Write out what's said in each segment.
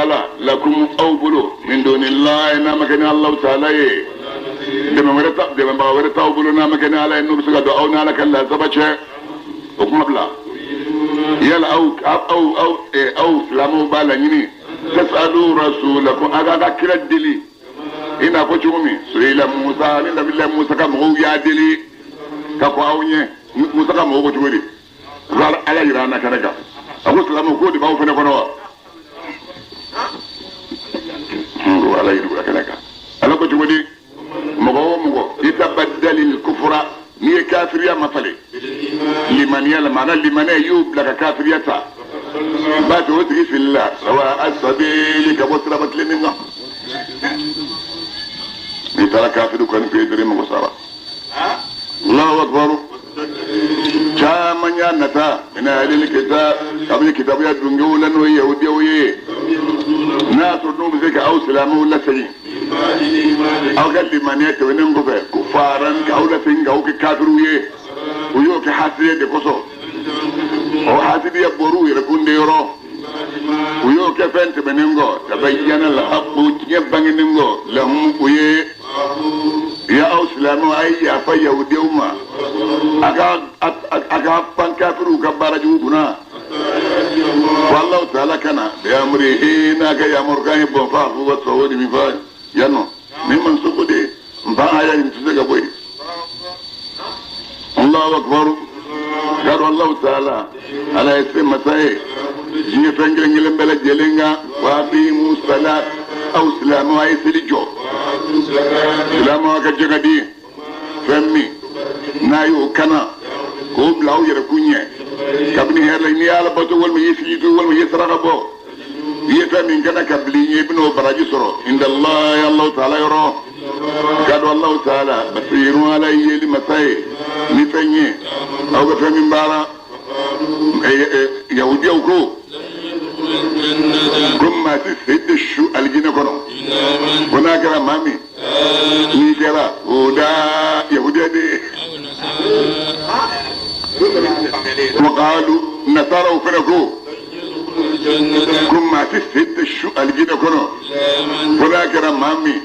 ala lakum aw bolo min dunillahi n'a ma kɛ ni Alahu taala ye dɛmɛbaga wɛrɛ t'aw bolo n'a ma kɛ ni ala ye n'o bɛ se ka don aw ni ala ka lasaba cɛ o kuma bila yala aw silamɛw b'a laɲini tasalu rasulakum a k'a ka kira deli i n'a fɔ cogo min suila Musa ni nabila Musa ka mɔgɔw y'a deli ka kɔn aw ɲɛ Musa ka mɔgɔw ko cogo di ko ala yira an na kɛnɛ kan a ko silamɛw k'o de b'aw fana kɔnɔ wa ko ala yira kɛnɛ kan ala ko cogo di mɔgɔ o mɔgɔ itabaddalil kufra n'i ye kafiriya mafalen limaniya la maana limaniya y'o bila ka kafiriya ta ba to o tigi filila sawa asabili ka bɔ siraba tilennen kan n'i taara kafiri kɔni fɛ yen dɔrɔn mɔgɔ sara Allahu akbar caman y'a nata min ahlil kitab kabini kitabuya dungew la n'o ye yahudiyaw ye n'a sɔrɔ n'u bɛ se ka aw silamɛw lasegin aw ka limaniya tɛmɛnen kɔfɛ ko faran k'aw lasegin k'aw kɛ kafiriw ye u y'o kɛ hasidiya de kosɔn o hasidiya bɔr'u yɛrɛ kun de yɔrɔ u y'o kɛ fɛn tɛmɛnen kɔ tabayyana al-haqqu tiɲɛ bangenen kɔ lahum u ye ya aw silamɛw a ye yafa yahudiyaw ma a ka pan kafiriw ka baara jugu kunna wallahu taala kana bi amrihi n'a ka yamarukan ye bɔn fa fo ka sɔrɔ de min fa yan nɔ min man soko de n fa aya nin tɛ se ka bɔ yen Allahu akbar yadɔ Allahu taala ala ye se masa ye diɲɛ fɛn kelen kelen bɛɛ lajɛlen kan wa aqimu salat aw silamɛw a ye seli jɔ silamɛw ka jɛ ka di fɛn min n'a y'o kana k'o bila aw yɛrɛ kun ɲɛ kabini hɛrɛ la n'i y'ala bato walima i ye siji to walima i ye saraka bɔ i ye fɛn min kana ka bila i ɲɛ i bɛna o baraji sɔrɔ indallahi Allahu taala yɔrɔ k'a dɔn Allahu taala basirun ala ye yeli masa ye ni fɛn ye aw bɛ fɛn min baara yahudiyaw ko ko maa ti sen tɛ su alijinɛ kɔnɔ ko n'a kɛra maa min n'i kɛra o da yahudiya de ye waqalu nasaraw fana ko ko maa ti sen tɛ su alijinɛ kɔnɔ ko n'a kɛra maa min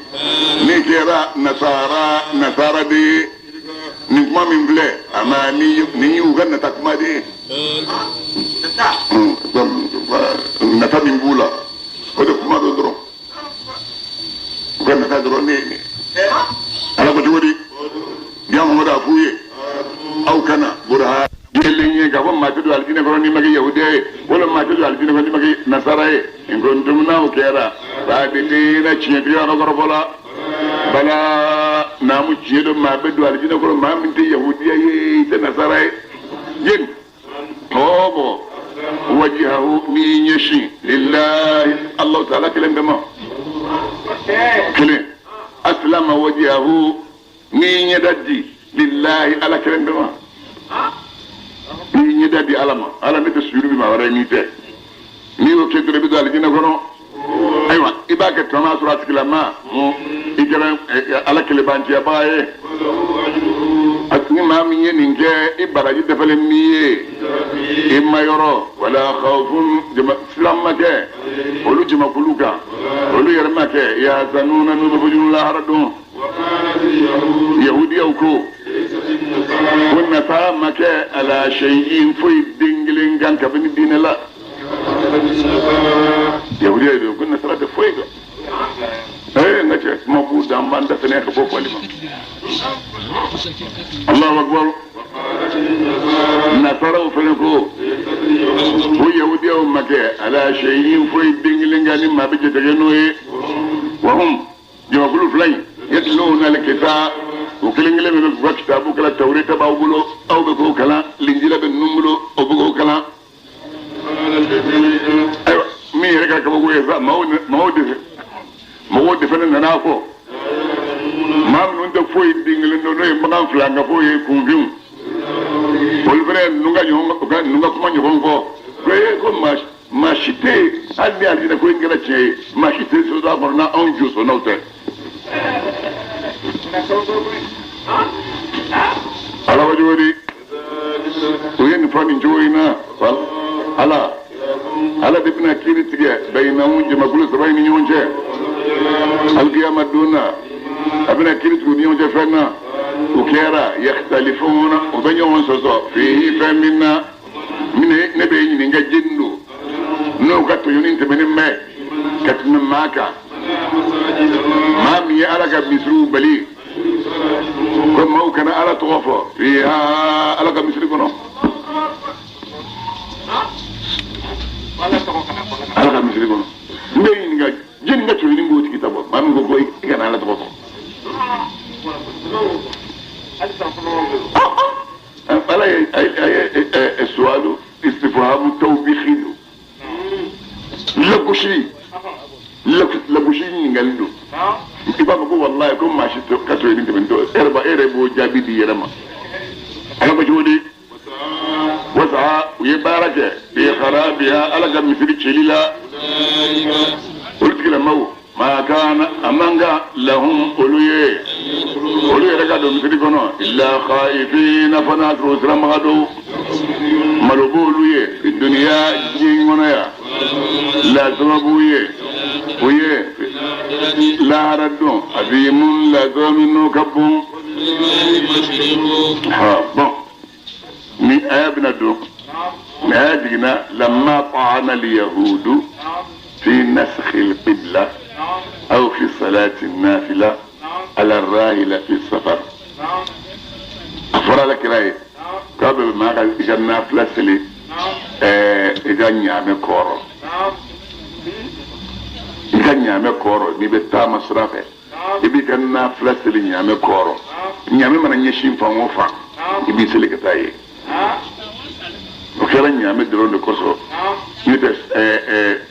n'i kɛra nasara de ye nin kuma min filɛ a ma ni y'u ka nata kuma de ye nata min b'u la o de kuma don dɔrɔn u ka nata dɔrɔn ne ye ala ko cogo di ya Muhammadu a f'u ye aw kana burhan kelen ye k'a fɔ maa tɛ don alijinɛ kɔnɔ n'i ma kɛ yahudiya ye walima maa tɛ don alijinɛ kɔnɔ n'i ma kɛ nasara ye in kuntum n'aw kɛra sadiqina tiɲɛtigiya ka kɔrɔfɔ la bala naamu tiɲɛ don maa bɛ don alijinɛ kɔnɔ maa min tɛ yahudiya ye i tɛ nasara ye yen mɔgɔ o mɔgɔ wajihahu n'i ɲɛsin lillahi Allahu taala kelen bɛ ma kelen aslama wajihahu n'i ɲɛda di lillahi ala kelen bɛ ma n'i ɲɛda di ala ma ala ne tɛ sujuru bi maa wɛrɛ ye n'i tɛ n'i y'o kɛ dɔrɔn i bɛ don alijinɛ kɔnɔ ayiwa i b'a kɛ tuma min sɔrɔ a tigilama i kɛra ala kelebanciyabaga ye a ni maa min ye nin kɛ i baraji dafalen b'i ye i ma yɔrɔ wala khawfun siran ma kɛ olu jamakulu kan olu yɛrɛ ma kɛ yahzanuna n'u bɛ fɔ lahara don yahudiyaw ko ko nasara ma kɛ ala shay'in foyi den kelen kan kabini diinɛ la yahudiya don ko nasara tɛ foyi kan n ka cɛ kuma b'u da an b'an da fɛnɛ ka bɔ fɔli ma Allahu akbar nasaraw fɛnɛ ko ko yahudiyaw ma kɛ ala shay'in foyi den kelen kan ni maa bɛ jate n'o ye wa hum jamakulu fila in yatluna alkitab o kelen kelen bɛ k'u ka kitabu kalan tawureta b'aw bolo aw bɛ k'o kalan linjila bɛ ninnu bolo o bɛ k'o kalan ayiwa min yɛrɛ ka kabako ye sa mɔgɔw de fana nana fɔ maa minnu tɛ foyi den kelen dɔn n'o ye makan filankafow ye kunfinw olu fana ninnu ka kuma ɲɔgɔn fɔ ko ee ko maa si tɛ yen hali ni alijinɛ ko in kɛra tiɲɛ ye maa si tɛ so a kɔnɔ n'anw josɔnnaw tɛ ala ko cogo di u ye nin fɔ nin cogo in na ala Ala de bɛna kiiri tigɛ bayinahum jamakulu saba in ni ɲɔgɔn cɛ alikiyama don na a bɛna kiiri tigɛ u ni ɲɔgɔn cɛ fɛn na o kɛra yakhtalifuna o bɛ ɲɔgɔn sɔsɔ fihi fɛn min na ne bɛ ɲininka jeni don n'o ka tɔɲɔni tɛmɛnen bɛ ka tɛmɛ maa kan maa min ye Ala ka misiriw bali ko maaw kana Ala tɔgɔ fɔ fiha Ala ka misiri kɔnɔ Ala ka misiri kɔnɔ n bɛ ɲininka jeni ka tɔɲɔni b'o tigi ta bɔ maa min ko ko i kana Ala tɔgɔ fɔ Ala ye suwalu istifhamu tawbihi don lagosi lagosi ɲininkali don i b'a fɔ ko walayi ko maa si ka tɔɲɔni tɛmɛ tɔ e yɛrɛ b'o jaabi di yɛrɛ ma Ala ko cogo di wasa u ye baara kɛ bi kharabiha Ala ka misiri cili la olu tigilamaw ma kana a man kan lahum olu ye olu yɛrɛ ka don misiri kɔnɔ illa khaifina fo n'a sɔrɔ u siranbaga don malo b'olu ye fi duniya diɲɛ kɔnɔ yan lasaba b'u ye o ye lahara don azimun lasaba min n'o ka bon bon ni aya bɛna don ni aya jiginna lamma ta'ana al-yahudu fi nasakh al-qibla aw fi salati an-nafila ala ar-rahila fi safar a fɔra Ala kira ye k'a bɛ maa ka i ka nafila seli i ka ɲaamɛ kɔrɔ i ka ɲaamɛ kɔrɔ n'i bɛ taama sira fɛ i b'i ka nafila seli ɲaamɛ kɔrɔ ɲaamɛ mana ɲɛsin fan o fan i b'i seli ka taa yen o kɛra ɲaamɛ dɔrɔn de kosɔn n'o tɛ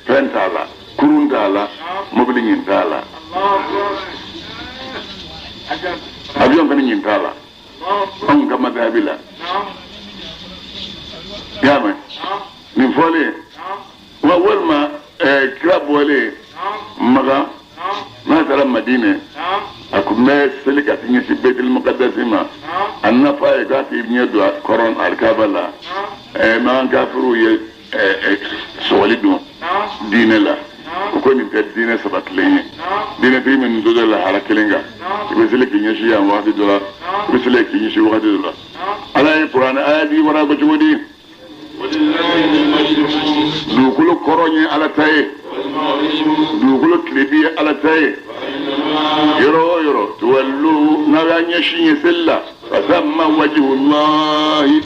fɛn t'a la kurun t'a la mobili ɲin t'a la avion fana ɲin t'a la anw ka madhabi la y'a mɛn nin fɔlen wa walima kira bɔlen Makan n'a taara Madinɛ a tun bɛ seli ka ɲɛsin Baitul Muqaddasi ma a nafa ye k'a k'i ɲɛ don a kɔrɔn alikaba la Makan kafiriw ye sɔgɔli don diinɛ la u ko nin tɛ diinɛ sabatilen ye diinɛtigi min to lahara kelen kan i bɛ seli k'i ɲɛsin yan wagati dɔ la i bɛ seli k'i ɲɛsin wagati dɔ la Ala ye kuranɛ aya di wara ko cogo di dugukolo kɔrɔn ye Ala ta ye dugukolo tilebi ye Ala ta ye yɔrɔ o yɔrɔ tuwallu n'a y'a ɲɛsin ye seli la fasamma wajhullahi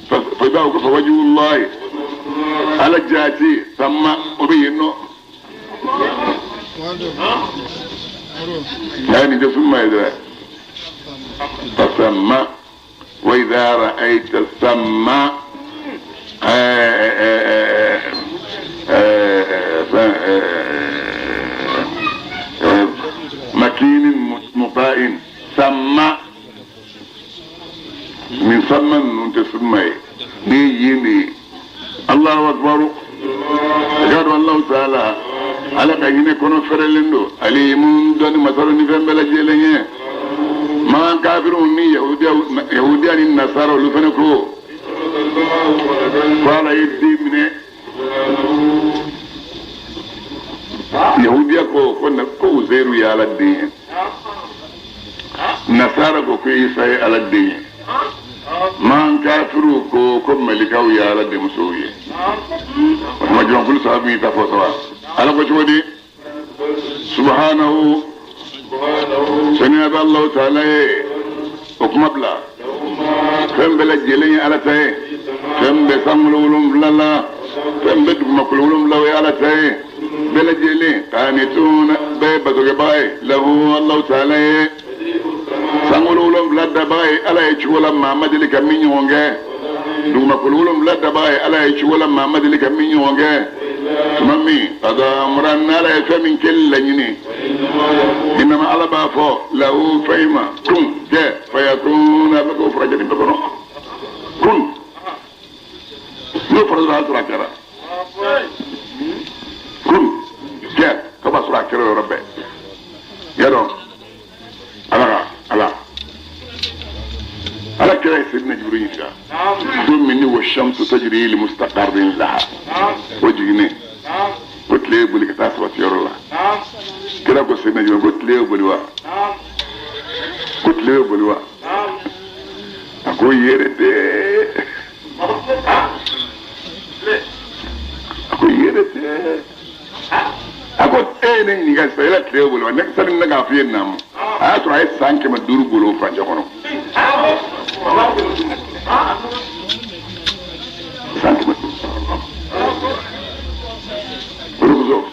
fa b'a ko fa wajhullahi Ala jaati samma o bɛ yen nɔ n'a nin tɛ summa ye dɛ fasamma wa idha ra'ayta samma makinin muta'in samma min samma ninnu tɛ summa ye ni yen de ye Allahu akbar ashhadu an la ta'ala Ala ka hinɛ kɔnɔ fɛrɛlen don alimun dɔnni masaro ni fɛn bɛɛ lajɛlen ye maa kafiriw ni yahudiya ni nasara olu fana ko ko Ala ye den minɛ yahudiya ko ko Uzairu ye Ala den ye nasara ko ko Isa ye Ala den ye maa kafiriw ko ko malikaw ye Ala denmusow ye o tuma jɔnkulu saba min ta fɔ saba Ala ko cogo di subhanahu saniya bɛ Allahu ta'ala ye o kuma bila fɛn bɛɛ lajɛlen ye Ala ta ye fɛn bɛɛ sankolo wolonwula la fɛn bɛɛ dugumakolo wolonwula o ye Ala ta ye bɛɛ lajɛlen qanituna bɛɛ ye batokɛbaga ye lahu Allahu ta'ala ye sankolo wolonwula dabaga ye Ala ye cogo la maa ma deli ka min ɲɔgɔn kɛ dugumakolo wolonwula dabaga ye Ala ye cogo la maa ma deli ka min ɲɔgɔn kɛ tuma min qada amran n'Ala ye fɛn min kɛli laɲini innama Ala b'a fɔ lahu fɛn ma kun kɛ fayakun a bɛ k'o furajɛ nin bɛɛ kɔnɔ kun n'o fɔra dɔrɔn a sɔrɔ a kɛra kun kɛ k'a b'a sɔrɔ a kɛra o yɔrɔ bɛɛ y'a dɔn Ala ka Ala Ala kira ye Seydina Jibril ɲininka don min ni wa shamsu tajri li mustaqarrin laha o jiginnen Ko tile ye boli ka taa sabati yɔrɔ la. Kira ko Seyidina Jibril ko tile ye boli wa? Ko tile ye boli wa? A ko yɛrɛ tɛ. A ko yɛrɛ tɛ. A ko e ye ne ɲininka sisan yala tile ye boli wa? Ne sani ne k'a f'i ye naamu. A y'a sɔrɔ a ye san 500 boli o furancɛ kɔnɔ. San 500. O de kosɔn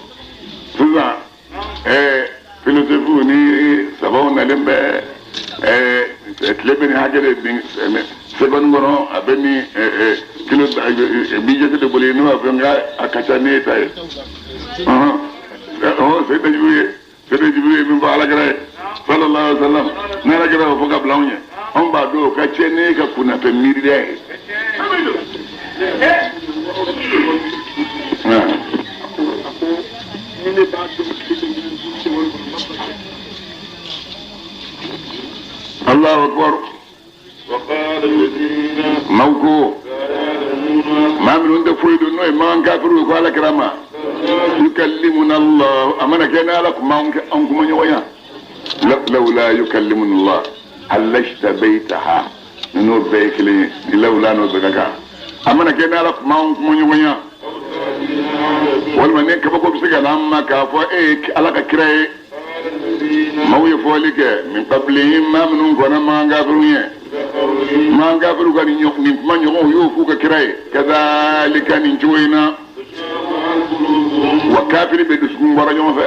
sisan philosophes ni sabaw nalen bɛ tile bɛ nin hakɛ de bin seconde kɔnɔ, a bɛ nin kilo bi jate de boli, ne b'a fɔ n ka a ka ca n'e ta ye. Seyidina Jibril ye, Seyidina Jibril ye min fɔ Alakira ye sallallahu alaihi wa sallam, n'Alakira y'o fɔ ka bila anw ɲɛ, anw b'a dɔn o ka ca n'e ka kunnafɛn miiriya ye. A ko ni ne b'a dɔn tile bɛ ɲini seconde kɔnɔ, n b'a fɔ. Allahu akbar. Maaw ko maa minnu tɛ foyi dɔn, n'o ye makan kafiriw ye, ko Ala kira ma yukallimuna Allah, a mana kɛ n'Ala kuma anw kuma ɲɔgɔnya, lawla yukallimuna Allah halashtabaytaha, n'o bɛɛ ye kelen ye, ni lawla n'o bɛɛ ka kan. A mana kɛ n'Ala kuma anw kuma ɲɔgɔnya, walima ni kabako bɛ se ka n'an ma k'a fɔ e ye Ala ka kira ye. Maaw ye fɔli kɛ min qablihim, maa minnu kɔnna makan kafiriw ye, makan kafiriw ka nin kuma ɲɔgɔnw y'o f'u ka kira ye kadhalika, nin cogo in na. Wa kafiri bɛɛ dusukun bɔra ɲɔgɔn fɛ,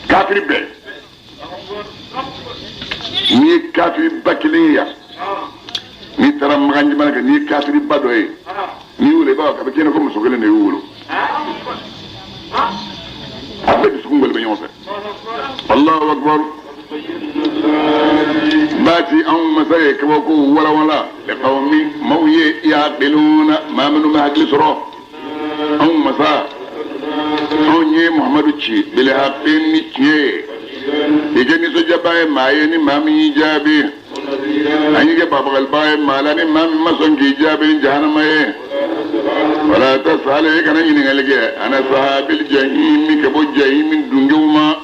kafiri bɛɛ. N'i ye kafiri ba kelen ye yan, n'i taara makan jamana kan, n'i ye kafiri ba dɔ ye, n'i y'o wele, i b'a fɔ a bɛ kɛ i n'a fɔ muso kelen de y'u wolo. A bɛɛ dusukun bɔlen bɛ ɲɔgɔn fɛ. Allahu akbar. Baati anw masa ye kabako walawala liqawmi, maaw ye, yaqiluna, maa minnu bɛ hakili sɔrɔ. Anw masa, anw ye Muhamadu ci bilhaqi, ni tiɲɛ ye, i kɛ nisɔndiyaba ye maa ye ni maa min y'i jaabi. An y'i kɛ bagabagaliba ye maa la ni maa min ma sɔn k'i jaabi ni jahanama ye. Wala tasal, e kana ɲininkali kɛ an ashabil jahimi, ka bɔ jahimi dungew ma.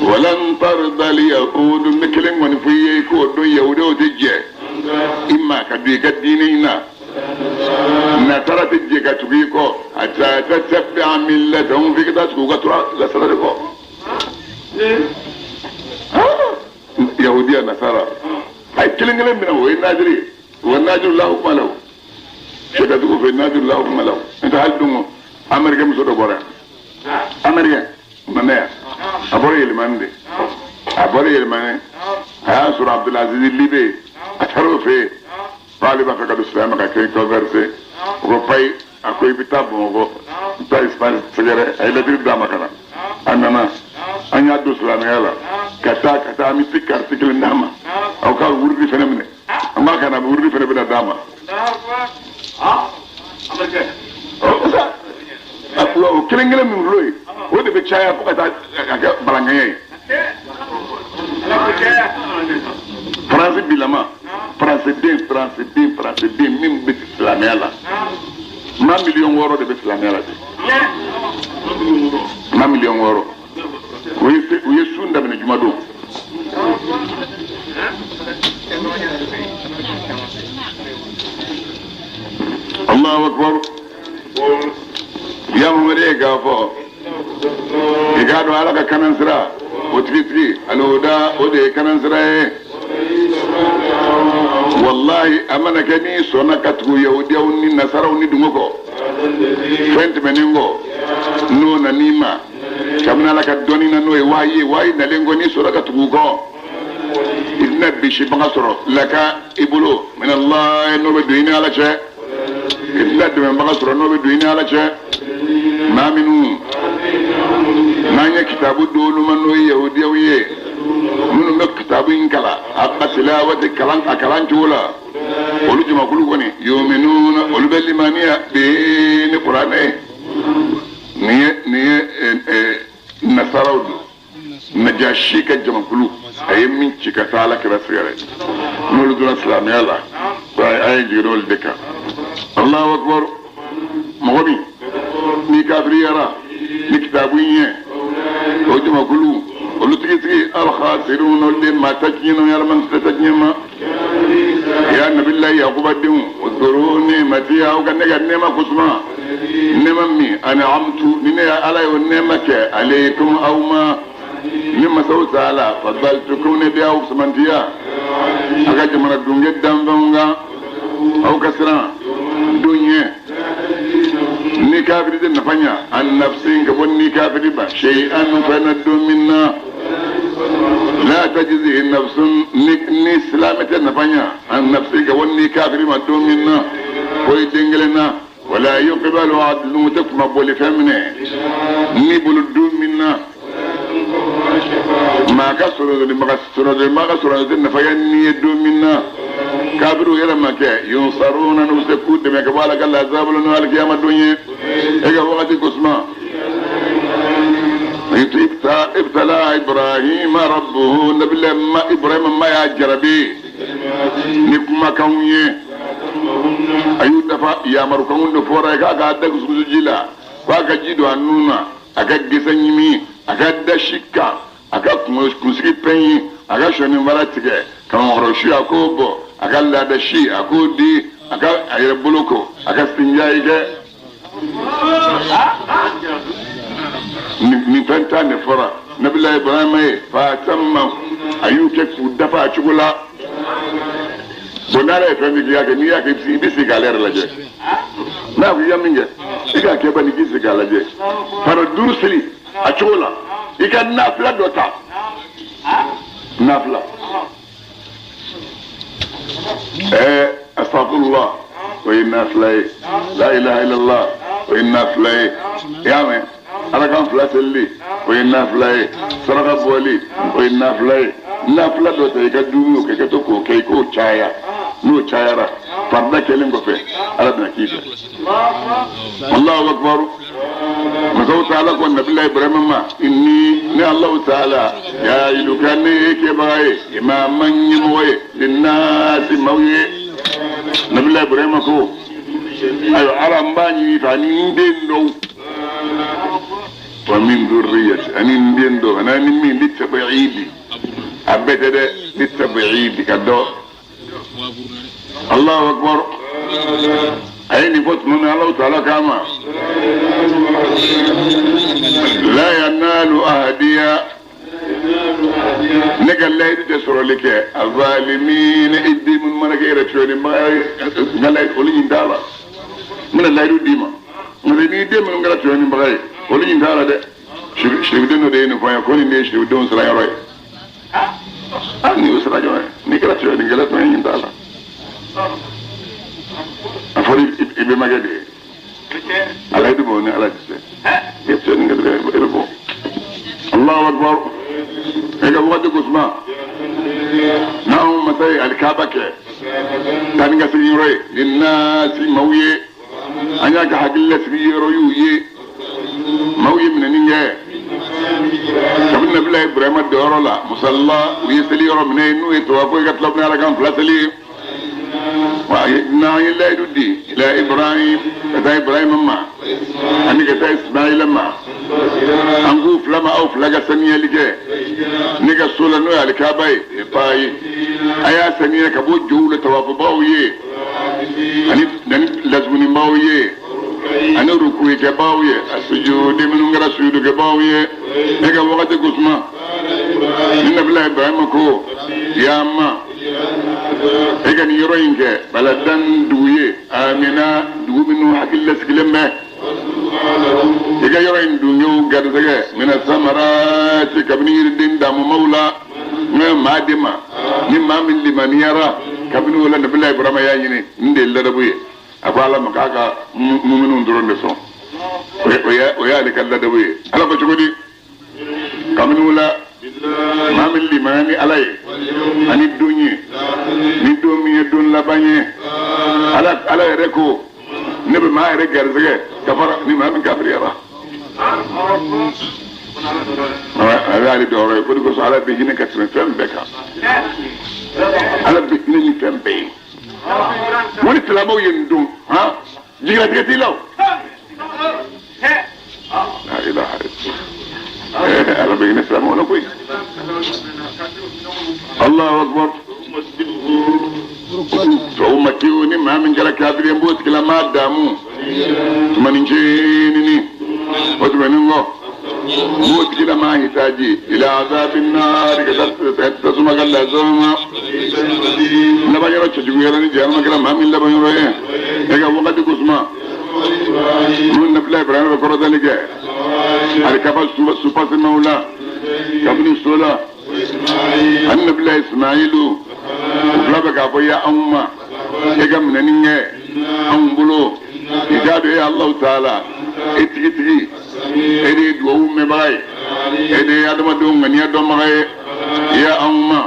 Walan tarda yahudu, n bɛ kelen kɔni fɔ i ye k'o dɔn, yahudiw tɛ jɛ i ma ka don i ka diinɛ in na, nasara tɛ jɛ ka tugu i kɔ hatta tattabi'a millatahum, f'i ka taa tugu u ka tura lasara de kɔ. Yahudiya nasara a ye kelen kelen minɛ, o ye nadiri ye. Wa nadiru la hukma lahu, sɛkatigiw fɛ nadiru la hukma lahu. N tɛ hali don américain muso dɔ bɔra yan, américain nana yan, a bɔra Yɛlɛmani de, a bɔra Yɛlɛmani, a y'a sɔrɔ Abdulaziz Libe yen, a taara o fɛ yen k'ale b'a fɛ ka don silamɛ ka kɛ converti. O ko payi, a ko i bɛ taa Bamakɔ, i bɛ taa Espagne sɛgɛrɛ. A ye lɛtiri d'a ma ka na, a nana, an y'a don silamɛya la ka taa ka taa, an bɛ se kariti kelen d'a ma, aw ka wurudi fɛnɛ minɛ, an b'a ka na, wurudi fɛnɛ bɛna d'a ma. O kelen kelen min filɛ ye, o de bɛ caya fo ka taa ka kɛ balankɛɲɛ ye. Faransi bilama, faransi den, faransi den, faransi den min bɛ silamɛya la, maa 6 miliyɔn de bɛ silamɛya la bi, maa 6 miliyɔn. U ye sun daminɛ jumadon. Allahu akbar. Ya Muhammad, e k'a fɔ i k'a dɔn Ala ka kanansira o tigitigi alhuda, o de ye kanansira ye. Wallahi, a mana kɛ n'i sɔnna ka tugu yahudiyaw ni nasaraw ni dungo kɔ, fɛn tɛmɛnen kɔ n'o nan'i ma kabini Ala ka dɔnni na, n'o ye wahayi ye, wahayi nalen kɔ, n'i sɔnna ka tugu u kɔ, i tɛna bisibaga sɔrɔ laka i bolo minallahi, n'o bɛ don i ni Ala cɛ. I tɛna dɛmɛbaga sɔrɔ n'o bɛ don i ni Ala cɛ. Maa minnu n'an ye kitabu d'olu ma, n'o ye yahudiyaw ye, minnu bɛ kitabu in kalan haqqa tilawati, kalan a kalan cogo la, olu jamakulu kɔni yuminuna, olu bɛ limaniya bi ni kuranɛ ye. Nin ye nasaraw don, Najasi ka jamakulu, a ye min ci ka taa Ala kira sɛgɛrɛ, n'olu donna silamɛya la, a ye jigin olu de kan. Allahu akbar. Mɔgɔ min ni kafiriyara ni kitabu in ye, o jamakulu olu tigitigi alkhasirun, olu de maa ta tiɲɛnenw ye, Ala man ta tiɲɛ ma. Ya nabilayi Yakuba denw, udkuru ni'mati, aw ka ne ka nɛɛma kosuma, nɛɛma min an'amtu, ni ne Ala y'o nɛɛma kɛ alaykum aw ma, ni masaw taala fadaltukum, ne de y'aw samantiya a ka jamana dunge danfɛnw kan. Aw ka siran don ɲɛ ni kafiri tɛ nafa ɲa an nafsin, ka bɔ ni kafiri ba shay'an fɛn na don min na, la tajzi nafsun, ni silamɛ tɛ nafa ɲa an nafsin, ka bɔ ni kafiri ma don min na, foyi den kelen na, wala yuqbalu adlun, tɛ kuma bɔli fɛn minɛ ni bolo don min na, maa ka sɔrɔ maa ka sɔrɔ tɛ nafa ɲa ni ye don min na, kafiriw yɛrɛ ma kɛ yunsaruna, n'u se k'u dɛmɛ ka bɔ Ala ka lazabu la, n'o alikiyama don ye. E ka wagati kosuma ibtala Ibrahima rabbuhu, nabila ma Ibrahima ma y'a jarabi ni kumakanw ye, a y'u dafa yamarukanw de fɔra ye k'a k'a da gusugusu ji la, k'a ka ji don a nun na, a ka gɛsɛ ɲimi, a ka da si kan, a ka kunsigi pɛɲi, a ka sɔninfara tigɛ, ka mɔgɔrɔsi a k'o bɔ, a ka laada si a k'o di, a ka a yɛrɛ bolo ko, a ka sinjayi kɛ. Nin fɛn tan de fɔra nabila Ibrahima ye, fatamma, a y'u kɛ k'u dafa a cogo la. Bon, n'Ala ye fɛn min k'i y'a kɛ, n'i y'a kɛ, i bɛ sigi k'ale yɛrɛ lajɛ. N'a ko i ya min kɛ, i k'a kɛ bani, k'i sigi k'a lajɛ. Fara duuru seli a cogo la, i ka nafila dɔ ta, nafila astaghfirullah, o ye nafila ye, la ilaha illallah, o ye nafila ye, i y'a mɛn, Ala kan fila selili, o ye nafila ye, saraka bɔli, o ye nafila ye. Nafila dɔ ta i ka dumuni kɛ, i ka to k'o kɛ, i k'o caya. N'o cayara, farida kɛlen kɔfɛ, Ala bɛna k'i fɛ. Allahu akbar. Masaw taala ko nabila Ibrahima ma, inni, ne Allahu taala, jaa'iluka, ne ye kɛbaga ye, imaman, ɲɛmɔgɔ ye, linnaasi, maaw ye. Nabila Ibrahima ko, ayiwa Ala, n b'a ɲini i fɛ ani n den dɔw, wa min dhurriyyati, ani n den dɔw, ani min li tabi'idi, a bɛɛ tɛ dɛ, li tabi'idi ka dɔ. Allahu akbar. A ye nin fɔ tuma min, Allahu taala k'a ma, la yanalu ahadiya, ne ka layidu tɛ sɔrɔli kɛ, azalimin, i den minnu mana kɛ yɛrɛ tiyɔni n ka layidu, olu ɲin t'a la. N bɛna layidu d'i ma, nka n'i den minnu kɛra tiyɔnibaga ye, olu ɲin t'a la dɛ. Sirifiden dɔ de ye nin fɔ n ye ko nin de ye sirifidenw sira yɔrɔ ye. Ah, nin y'o sira jɔn ye, n'i kɛra tiyɔnikɛla tɔ ye, ɲin t'a la. A fɔra i bɛnbakɛ de ye, a layidu b'o ni Ala ti se i tiyɔnikɛla, i bɛ bɔ. Allahu akbar. E ka wagati kosuma n'anw masa ye alikaba kɛ taa ni ka segin yɔrɔ ye, linnaasi, maaw ye, an y'a ka hakili lasigi yɔrɔ y'u ye, maaw ye minɛni kɛ kabini nabila Ibrahima dɔyɔrɔ la musalla, u ye seli yɔrɔ minɛ n'u ye tawafo ye ka tila Ala kan fila seli ye. Wa n'an ye layidu di ila Ibrahim, ka taa Ibrahima ma ani ka taa Ismaila ma, an k'u fila ma, aw fila ka saniyali kɛ ne ka so la, n'o ye alikaba ye, ba ye, a y'a saniya ka bɔ jow la, tawafobaaw ye ani lasugunibaaw ye ani rukuyikɛbaaw ye, a sujudi, minnu kɛra sujudukɛbaaw ye. Ne ka wagati kosuma ni nabila Ibrahima ko, ya ma, e ka nin yɔrɔ in kɛ baladan, dugu ye, amina, dugu minnu hakili lasigilen bɛ, i ka yɔrɔ in dungew garisɛgɛ, mina samarati, kabini yiriden damumaw la, n'o ye maa di ma ni maa min limaniyara. Kabini o la, nabila Ibrahima y'a ɲini, nin de ye ladabu ye. A ko Ala ma k'a ka muminw dɔrɔn de sɔn, o y'ale ka ladabu ye. Ala ko cogo di? Kabini o la, maa min limaniya ni Ala ye ani don ye, ni don min ye don laban ye, Ala yɛrɛ ko, ne bɛ maa yɛrɛ garisɛgɛ ka fara ni maa min kafiriyara. A y'ale dɔwɛrɛ ye, o de kosɔn Ala bɛ hinɛ ka tɛmɛ fɛn bɛɛ kan. Ala bɛ hinɛ ni fɛn bɛɛ ye. Wani silamɛw ye nin don han, jigilatigɛ t'i la o. ilaha illallah. Ala bɛ hinɛ silamɛw la koyi. Allahu akbar. Fa ummatihu ni maa min kɛra kafiri ye n b'o tigilamaa daamu tumani ncinin o tɛmɛnen kɔ n b'o tigilamaa hitaji ila azabi naari ka taa tasuma ka lazaba ma. Laban yɔrɔ cɛjuguyara ni jahanama kɛra maa min laban yɔrɔ ye e ka wagati ko suma mun nabila Ibrahima bɛ kɔrɔtali kɛ alikaba supasemaw la kabini so la ani nabila Ismailu u fila bɛ k'a fɔ ya anw ma e ka minɛni kɛ anw bolo i k'a dɔn e Alahu taala e tigitigi e de ye duwawu mɛnbaga ye e de ye adamadenw ŋaniya dɔnbaga ye ya anw ma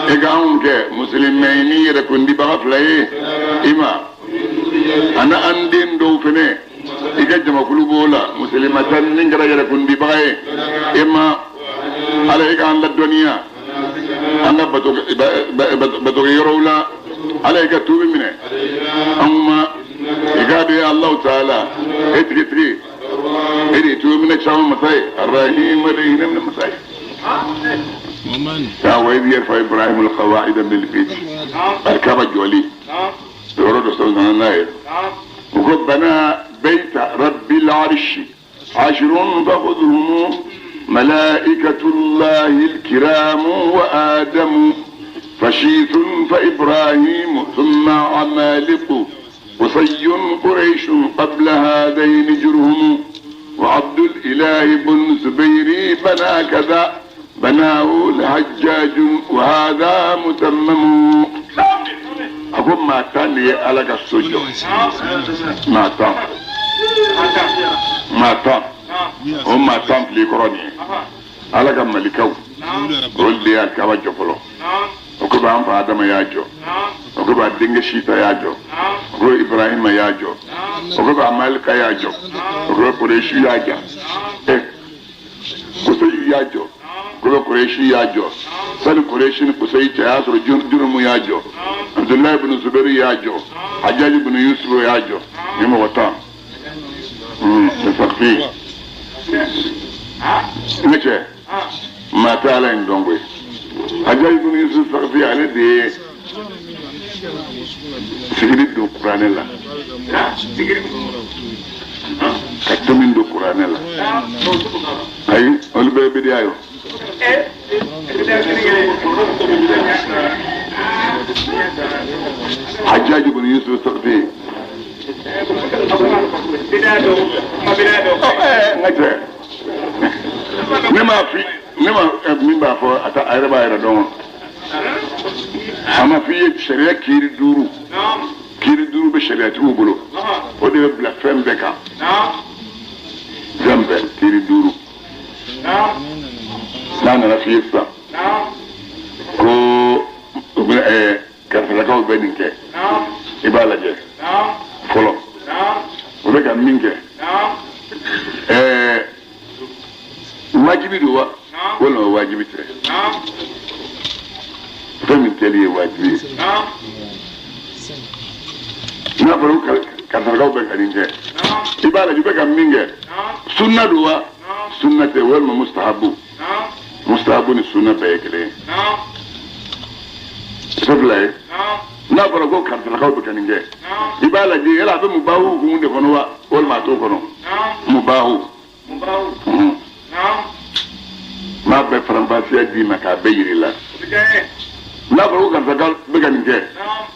e ka anw kɛ musilimɛ ni yɛrɛkundibaga fila ye i ma ani an den dɔw fɛnɛ i ka jamakulu b'o la musilimatan min kɛra yɛrɛkundibaga ye e ma ala i k'an ladɔnniya an ka batokɛ yɔrɔw la ala i ka tuubi minɛ anw ma i k'a dɔn Alahu taala e tigitigi e de ye tuubi minɛ caman masa ye arahim de hinɛ minɛ masa ye. Wa idh yarfa Ibrahim alqawaida min albayt alikaba jɔli yɔrɔ dɔ sɔrɔ nana n'a ye u ko bana bayta rabbil arshi ashrun fakhudhum ملائكة الله الكرام وآدم فشيث فإبراهيم ثم عمالق قصي قريش قبل هذين جرهم وعبد الإله بن زبير بنى كذا بناه الحجاج وهذا متمم. أقول ما تاني على السجود ما تان ما تان o maa tan fili kɔrɔ nin ye ala ka malikaw olu de y'a kaba jɔ fɔlɔ o ko b'an fa Adama y'a jɔ o ko b'a denkɛ Sita y'a jɔ o ko Ibrahima y'a jɔ o ko b'a Malika y'a jɔ o ko Kuresi y'a jɔ Kusayi y'a jɔ o ko Kuresi y'a jɔ sani Kuresi ni Kusayi cɛ y'a sɔrɔ Jurumu y'a jɔ Abudulayi bin Zubairu y'a jɔ Hajjaji bin Yusufu y'a jɔ ni mɔgɔ tan safi ne cɛ maa tɛ ala in dɔn koyi Hajjaji bin Yusuf Sakafi ale de ye sigili don kuranɛ la ka tomi don kuranɛ la ayi olu bɛɛ bɛ diya ye. Hajjaji bin Yusuf Sakafi n ka cɛ ne m'a fi ne ma min b'a fɔ a ta a yɛrɛ b'a yɛrɛ dɔn a ma f'i ye sariya kiiri duuru kiiri duuru bɛ sariyatigiw bolo o de bɛ bila fɛn bɛɛ kan fɛn bɛɛ kiiri duuru n'a nana f'i ye sisan ko karisalakaw bɛ nin kɛ i b'a lajɛ fɔlɔ o bɛ ka min kɛ wajibi don wa walima wajibi tɛ fɛn min kɛli ye wajibi ye n'a fɔra ko karisalakaw bɛ ka nin kɛ i b'a lajɛ i bɛ ka min kɛ sunna don wa sunna tɛ walima mustahabu mustahabu ni sunna bɛɛ ye kelen ye fila ye n'a fɔra ko karisalakaw bɛ ka nin kɛ i b'a lajɛ yala a bɛ mubahu hukumu de kɔnɔ wa walima a t'o kɔnɔ mubahu n b'a bɛɛ faranfasiya d'i ma k'a bɛɛ yir'i la n'a fɔra ko karisa bɛ ka nin kɛ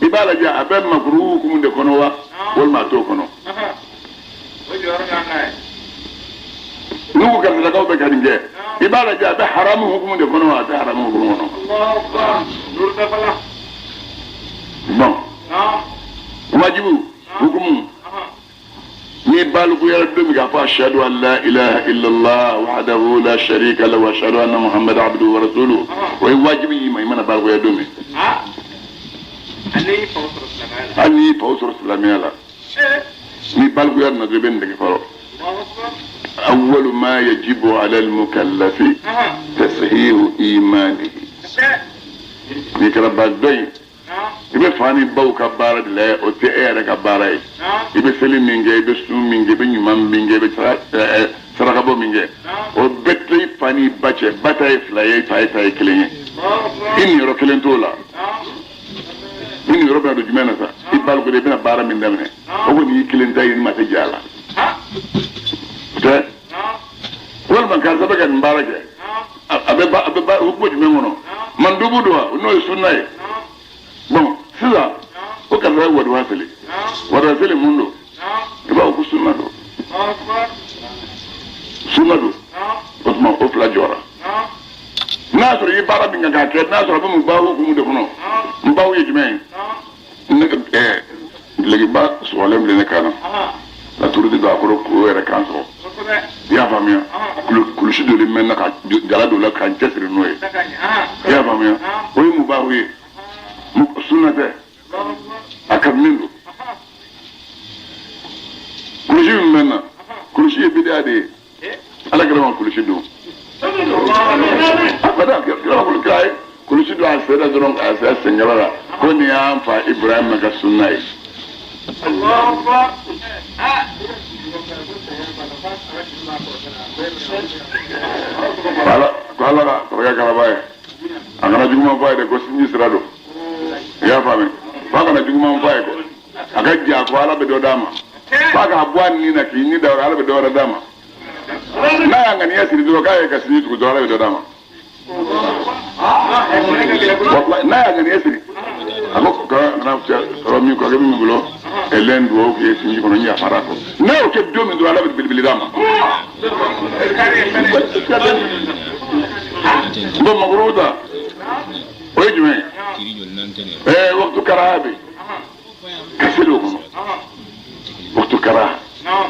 i b'a lajɛ a bɛ makuru hukumu de kɔnɔ wa walima a t'o kɔnɔ n'u ko karisalakaw bɛ ka nin kɛ i b'a lajɛ a bɛ haramu hukumu de kɔnɔ wa a tɛ haramu hukumu kɔnɔ bon wajibu hukumu ni balikuyara don min k'a fɔ ashhadu an la ilaha illallah wahdahu la sharika lahu wa ashhadu anna muhammadan abduhu wa rasuluhu o ye wajibi y'i ma i mana balikuya don min hali n'i faw sɔrɔ silamɛya la ni balikuya nana dɔrɔn i bɛ nin dege fɔlɔ awwalu ma yajibu ala al-mukallafi tashihu imanihi n'i kɛra ba dɔ ye i bɛ fa ni baw ka baara de la o tɛ e yɛrɛ ka baara ye i bɛ seli min kɛ i bɛ sun min kɛ i bɛ ɲuman min kɛ i bɛ saraka bɔ min kɛ o bɛɛ tɛ i fa n'i ba cɛ, ba ta ye fila ye, fa ye ta ye kelen ye. I niyɔrɔ kelen t'o la. I niyɔrɔ bɛna don jumɛn na sa? I baliku de i bɛna baara min daminɛ, o kɔni y'i kelen ta ye, ni maa tɛ jɛ a la. O tɛ walima karisa bɛ ka nin baara kɛ, a bɛ ba a bɛ ba hukumu jumɛn kɔnɔ? Mandubu don wa? N'o ye sunna ye. Bon, sisan o karisa ye waduwa seli, waduwa seli mun don? I b'a fɔ ko sunna don, sunna don. O tuma o fila jɔra. N'a y'a sɔrɔ i ye baara min kan k'a kɛ, n'a sɔrɔ a bɛ mun ba hukumu de kɔnɔ? N baw ye jumɛn ye? Ne ka dulokiba sɔgɔlen filɛ ne kan na, laturu de don a kɔrɔ k'o yɛrɛ kan sɔgɔ. I y'a faamuya? Kulusi dɔ de mɛn na ka jala don la ka n cɛsiri n'o ye. I y'a faamuya? O ye mubahu ye, sunna tɛ, a kanunen don. Kulusi min bɛ n na, kulusi ye bidiya de ye. Ala kira ma kulusi don abada. Kira ma kulusi ye kulusi don a sen na dɔrɔn k'a se a senkala la, ko nin y'an fa Ibrahima ka sunna ye. Ala ko ala ka kɔrɔkɛ kalaba ye, a kana juguman fɔ a ye dɛ, ko sinji sira don. I y'a faamu? F'a kana juguman fɔ a ye ko a ka jɛ, ko ala bɛ dɔ d'a ma, f'a k'a bɔ a ni na k'i ni da yɔrɔ, ala bɛ dɔ wɛrɛ d'a ma. N'a y'a ŋaniya siri dɔrɔn k'a ye ka sinji tugu dɔrɔn, ala bɛ dɔ d'a ma. N'a y'a ŋaniya siri, a ko kana sɔrɔ min kɔrɔkɛ min bolo ɛlɛn duwawu k'i ye sinji kɔnɔ, n yafara kɔ. N'a y'o kɛ don min dɔrɔn, ala bɛ belebele d'a ma. Bon, makuru ta o ye jumɛn ye? Waktu karaha bɛ ka seli o kɔnɔ. Waktu karaha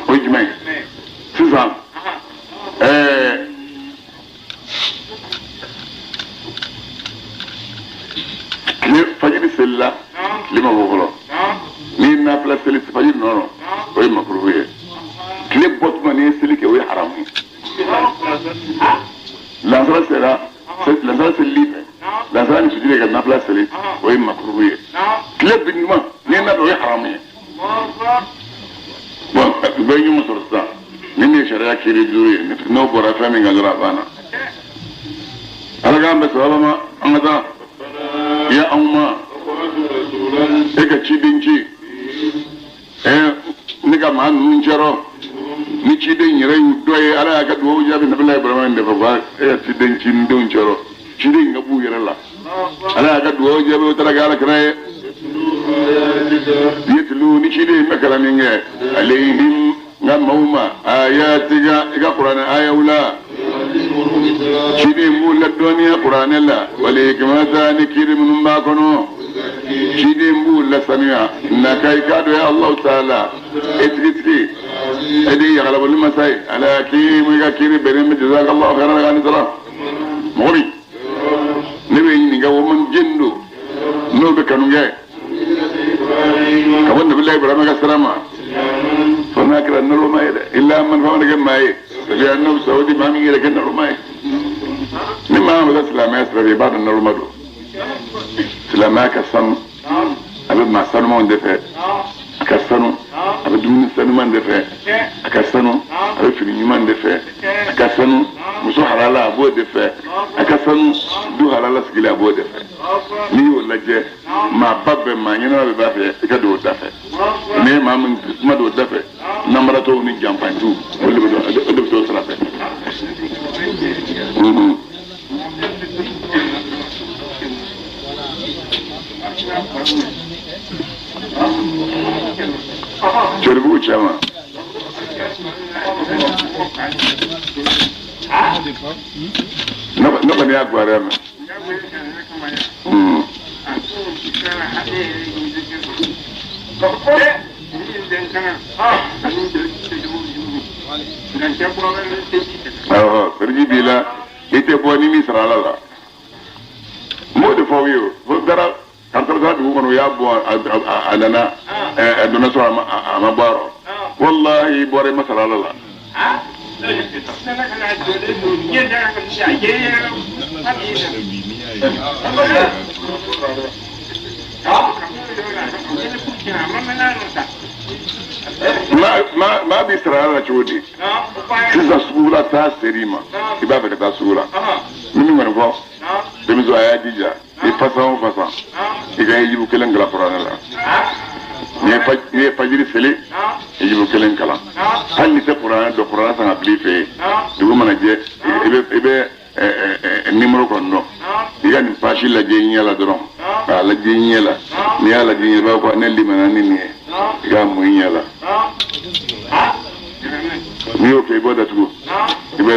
o ye jumɛn ye? Sisan tile fajiri selila, tile ma bɔ fɔlɔ, n'i ye nafila seli fajiri nɔ, o ye makuruhu ye. Tile bɔ tuma n'i ye seli kɛ, o ye haramu ye. Lansara sera, lansara selili fɛ, lansara ni sujudi ka nafila seli, o ye makuruhu ye. Tile bin tuma n'i ye nafila, o ye haramu ye. Bon, u bɛ ɲɔgɔn sɔrɔ sisan. Ni ye sariya kiri duuru ye, n'o bɔra fɛn min kan dɔrɔn, a banna. Ala k'an bɛn sababa ma. An ka taa ya anw ma e ka ciden ci ne ka maa ninnu cɛrɔ ni ciden yɛrɛ y'u dɔ ye. Ala y'a ka dugawu jaabi nabila Ibrahima in de fɛ ko e ka ciden ci n denw cɛrɔ, ciden ka b'u yɛrɛ la. Ala y'a ka dugawu jaabi, o taara kɛ ala kira ye. Yetulu ni ciden bɛ kalan min kɛ alayhim n ka maaw ma ayatika, i ka kuranɛ ayaw la, ciden b'u ladɔnniya kuranɛ la, wal hikmata ni kiri minnu b'a kɔnɔ, ciden b'u lasanuya. Naka i k'a dɔn ya Alahu taala e tigitigi e de ye yagalabali masa ye, ala hakimu i ka kiri bɛnnen bɛ. Jazakallahu khairan ka ni sara. Mɔgɔ min ne bɛ ɲininka o man jeni don n'o bɛ kanu kɛ ka bɔ nabila Ibrahima ka sira ma, fo n'a kɛra naloma ye dɛ, illa man fa mana kɛ maa ye sabi annabi sawudi maa min yɛrɛ kɛ naloma ye. Ni maa min bɛ silamɛya sira fɛ, i b'a dɔn naloma don. Silamɛya ka sanu, a bɛ maa sanumanw de fɛ. A ka sanu, a bɛ dumuni sanuman de fɛ. A ka sanu, a bɛ fini ɲuman de fɛ. A ka sanu, muso halala a b'o de fɛ. A ka sanu, du halala sigilen a b'o de fɛ. N'i y'o lajɛ, maaba bɛɛ maa ɲɛnama bɛɛ b'a fɛ i ka don o da fɛ. N'i ye maa min kuma don o da fɛ, namaratɔw ni janfantiw, olu de bɛ don, o de bɛ t'o sira fɛ. Cɛribugu caman. Ne kɔni y'a kibaruya mɛn. Awɔ, siriji b'i la, i tɛ bɔ ni min sara ala la. N b'o de fɔ aw ye o. Fo taara karisa taara dugu kɔnɔ, u y'a bɔ, a nana, a donna so, a ma bɔ a rɔ. Walahi i bɔra i ma sara ala la. Maa b'i sara ala la cogo di? Sisan sugula taa ser'i ma, i b'a fɛ ka taa sugu la, ni min kɔni fɔ denmuso, a y'a jija, i fasan o fasan, i ka hijibu kelen kalan kuranɛ la. N'i ye fajiri seli, hijibu kelen kalan. Hali n'i tɛ kuranɛ dɔn, kuranɛ san ka bila i fɛ yen. Dugu mana jɛ, i bɛ nimoro kɔni dɔn. I ka nin page lajɛ i ɲɛ la dɔrɔn, k'a lajɛ i ɲɛ la. N'i y'a lajɛ i ɲɛ, i b'a fɔ ko ne limana ni nin ye. I k'a mun i ɲɛ la. N'i y'o kɛ, i b'o datugu, i bɛ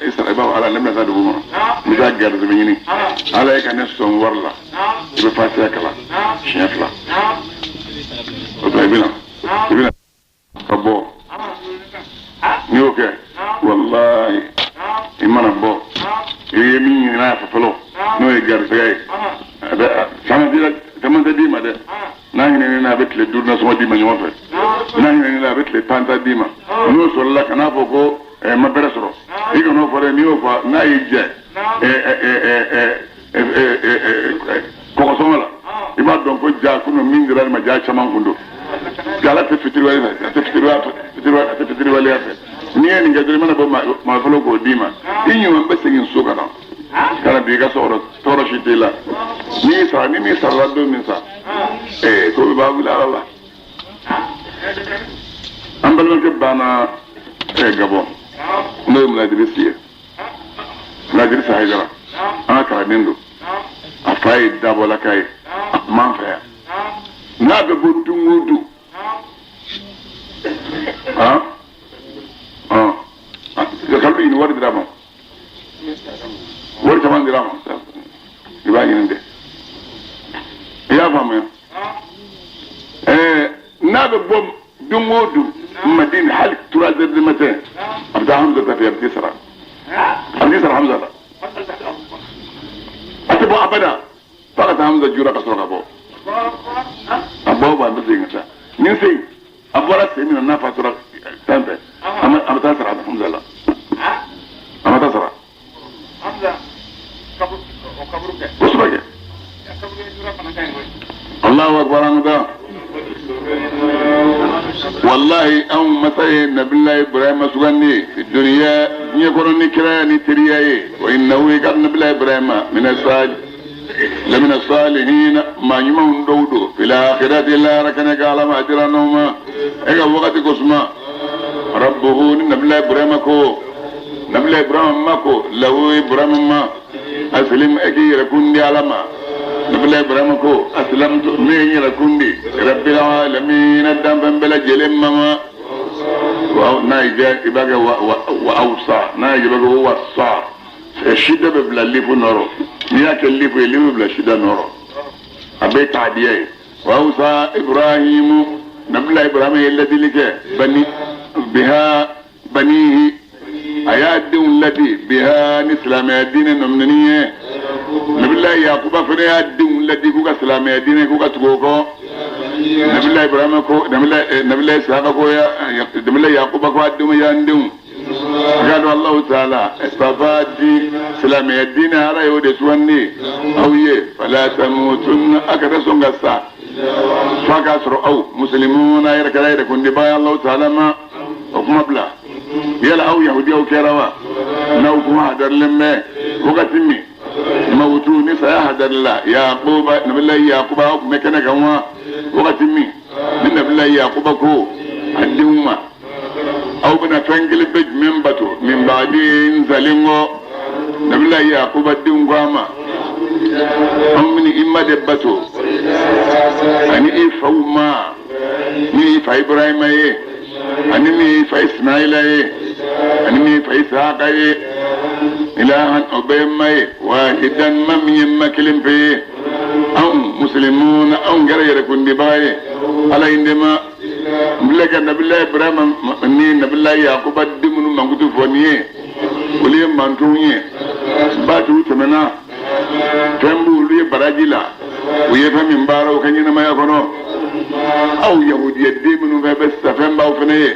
i sara. I b'a fɔ: "Ala, ne bɛna taa dugu kɔnɔ, n bɛ taa garizɛgɛ ɲini. Ala ye ka ne sɔn wari la." I bɛ fatiya kalan siɲɛ fila. O tuma i bɛna ka bɔ. N'i y'o kɛ, walahi, i mana bɔ, i ye min ɲini n'a fɛ fɔlɔ, n'o ye garizɛgɛ ye, a bɛ caman tɛ, caman tɛ d'i ma dɛ. N'a ɲinɛn'i na, a bɛ tile 5 nasɔngɔ d'i ma ɲɔgɔn fɛ. N'a ɲinɛn'i la, a bɛ tile 10 ta d'i ma. N'o sɔrɔla, kan'a fɔ ko ma bɛrɛ sɔrɔ. I kan'o fɔ dɛ. N'i y'o fɔ, n'a y'i jɛ kɔgɔsɔngɔ la, i b'a dɔn ko ja komi min dira ma, ja caman kun don. Ala tɛ fitiriwale fɛ, a tɛ fitiriwale, a tɛ fitiriwaleya fɛ. N'i ye nin kɛ dɔrɔn, i mana bɔ, maa fɔlɔ k'o d'i ma, i ɲuman bɛ segin so ka na, ka na bin i ka so kɔnɔ, tɔɔrɔ si t'i la. N'i sara, ni min sarala don min sa, ko bɛ b'a wuli ala la. An balimakɛ banna Gabɔn, n'o ye Muladirisi ye, Muladirisi Hayidara, an ka kalanden don. A fa ye dabɔlaka ye, a tun b'an fɛ yan. N'a bɛ bɔ don o don, han han, kalo ɲini, wari dira ma, wari caman dira ma, i b'a ɲini dɛ. I y'a faamuya? N'a bɛ bɔ don o don Madina, hali 3 heures du matin, a bɛ taa Hamza ta fɛ, a bɛ t'i sara, a bɛ t'i sara Hamza la. A tɛ bɔ abada f'a ka taa Hamza jura ka sɔrɔ ka bɔ. A bɔ o bɔ, a bɛ segin ka taa. Ni sen a bɔra sen min na, n'a fatura fɛn fɛ, a bɛ taa sara Hamza la, a ma taa sara. Kosɛbɛ kɛ. Allahu akbar. An ka taa. Wallahi, anw masa ye Nabila Ibrahima sugandi fi duniya, diɲɛ kɔnɔ, ni kiraya ni teriya ye. Wa innahu, i ka Nabila Ibrahima, mina sali lamina salihina, maa ɲumanw dɔw don. Fil akhirati, lahara kɛnɛ ka Ala ma dira n'o ma. E ka wagati ko suma. Rabbuhu, ni Nabila Ibrahima ko, Nabila Ibrahima ma ko lahu, Ibrahima ma: "Aslim", e k'i yɛrɛ kun di Ala ma. Nabila Ibrahima ko: "Aslamtu", ne ye n yɛrɛ kun di rabbil alamin, danfɛn bɛɛ lajɛlen ma. Wa n'a y'i diya, i b'a kɛ wa awsa. N'a y'i diya, i b'a kɛ wa sa. Shida bɛ bila lifu nɔrɔ. N'i y'a kɛ lifu ye, lifu bɛ bila shida nɔrɔ. A bɛɛ taadiya ye. Wa awsa Ibrahimu, Nabila Ibrahima ye ladili kɛ bani biha banihi, a y'a denw ladi biha ni silamɛya diinɛ nɔminɛni ye. Nabila Yakuba fana y'a denw ladi k'u ka silamɛya diinɛ, k'u ka tugu o kɔ. Nabila Ibrahima ko, Nabila Isaka ko, ya Nabila Yakuba ko a denw: "Y'an denw, a dɔn Alahu taala istafa di silamɛya diinɛ, Ala y'o de sugandi aw ye. Fala tamutunna, a kana sɔn ka sa f'a k'a sɔrɔ aw muslimuna, yɛrɛ kɛra yɛrɛ kundiba ye Alahu taala ma." O kuma bila. Yala aw yahudiyaw kɛra wa? N'aw kuma hadarilen bɛ wagati min mawutu, ni saya hadarila Yakuba, Nabila Yakuba, aw tun bɛ kɛnɛ kan wa? Wagati min ni Nabila Yakuba ko a denw ma: "Aw bɛna fɛn kelen bɛ jumɛn bato min baadi n salen kɔ?" Nabila Yakuba denw ko a ma: "Anw bɛna i ma de bato, ani i faw ma, min y'i fa Ibrahima ye, ani min y'i fa Ismaila ye, ani min y'i fa Isaka ye. Ilahan, o bɛɛ ye ma ye, wahidan, ma min ye ma kelen pe ye. Anw muslimuna, anw kɛra yɛrɛkundibaga ye Ala in de ma." N filɛ ka Nabila Ibrahima ni Nabila Yakuba den minnu mankutu fɔ nin ye, olu ye mantonw ye. Baatiw tɛmɛna, fɛn b'olu ye baraji la, u ye fɛn min baara u ka ɲɛnamaya kɔnɔ. Aw yahudiya den minnu fɛn bɛ sisan, fɛn b'aw fɛnɛ ye,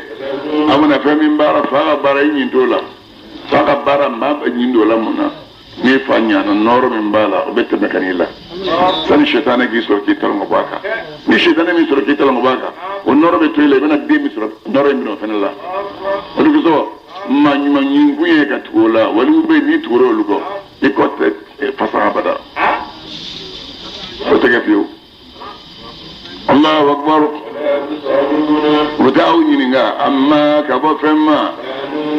aw bɛna fɛn min baara. Fa ka baara, i ɲin t'o la. Fa ka baara, maa bɛ ɲin t'o la. Mun na? N'i fa ɲana, nɔɔrɔ min b'a la, o bɛ tɛmɛ ka n'i la sani sɛtanɛ k'i sɔrɔ k'i talon ka bɔ a kan. Ni sɛtanɛ min sɔrɔ k'i talon ka bɔ a kan, o nɔɔrɔ bɛ to i la, i bɛna den min sɔrɔ, nɔɔrɔ in bɛna o fana la. O de kosɔn maa ɲuman ɲinkun ye ka tugu o la. Waliw bɛ yen, n'i tugura olu kɔ, i kɔ tɛ fasa abada, o tɛ kɛ fiyewu. Allahu akbar. U t'aw ɲininka amma ka bɔ fɛn ma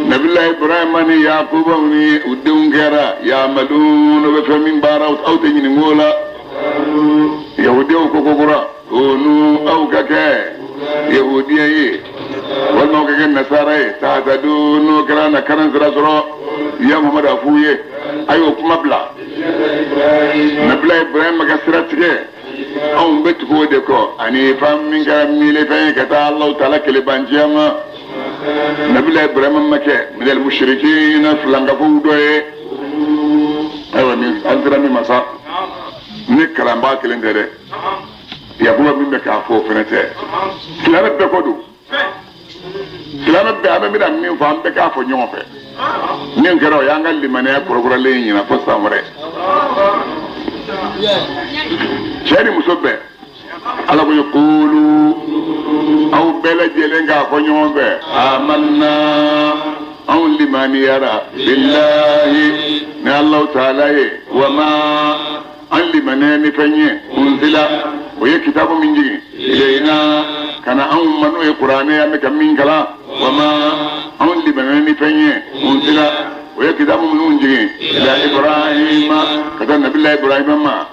Nabila Ibrahima ni Yakuba ni u denw kɛra yamalun, u bɛ fɛn min baara, aw tɛ ɲininka o la. Yahudiyaw ko kokura kunu, aw ka kɛ yahudiya ye walima aw ka kɛ nasara ye, tahtadu, n'o kɛra na karan sira sɔrɔ. Ya Muhamadu, a f'u ye a y'o kuma bila. Nabila Ibrahima ka sira tigɛ, anw bɛ tugu o de kɔ, ani fan min kɛra miirifɛn ye ka taa Alahu taala kelebanciya ma. Nabila Ibrahima ma kɛ minal musirikina, filankafow dɔ ye. Ayiwa, ni an sera min ma sa, ni kalanbaa kelen tɛ dɛ, Yakuba min bɛ k'a fɔ, o fana tɛ, silamɛ bɛɛ ko don. Silamɛ bɛɛ, an bɛ bɛna min fɔ, an bɛɛ k'a fɔ ɲɔgɔn fɛ. Min kɛra, o y'an ka limaniya kɔrɔkɔrɔlen ɲina fo san wɛrɛ. Cɛ ni muso bɛɛ, Ala ko ye kulu, aw bɛɛ lajɛlen k'a fɔ ɲɔgɔn fɛ: amanna, anw limaniyara, billahi, ni Alahu taala ye, wa ma, an limaniya ni fɛn ye, unzila, o ye kitabu min jigin, ilayina, ka na anw ma, n'o ye Kuranɛ ye, an bɛ ka min kalan, wa ma, anw limaniya ni fɛn ye, unzila, o ye kitabu minnu jigin, ila Ibrahima, ka taa Nabila Ibrahima ma,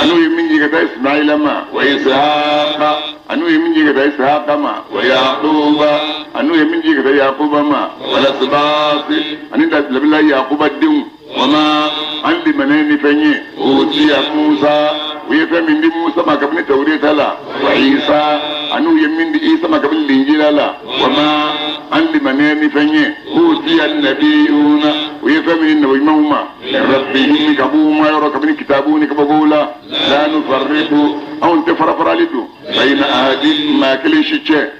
an'u ye min jigin ka taa Ismaila ma, wa Ishaqa, an'u ye min jigin ka taa Ishaqa ma, wa Yaquba, an'u ye min jigin ka taa Yaquba ma, wa lasibati, ani Nabila Yaquba denw, wa ma, an limaniya ni fɛn ye, utiya Musa, u ye fɛn min di Musa ma kabini Tawureta la, wa Isa, an'u ye min di Isa ma kabini Linjila la, wa ma, an limaniya ni fɛn ye, utiya nabiyuna, u ye fɛn min di nabiɲumanw ma, min rabbihim, ka b'u ma yɔrɔ kabini kitabu ni kabakow la, la nufarriqu, anw tɛ farafarali don, bayina ahadi, maa kelen si cɛ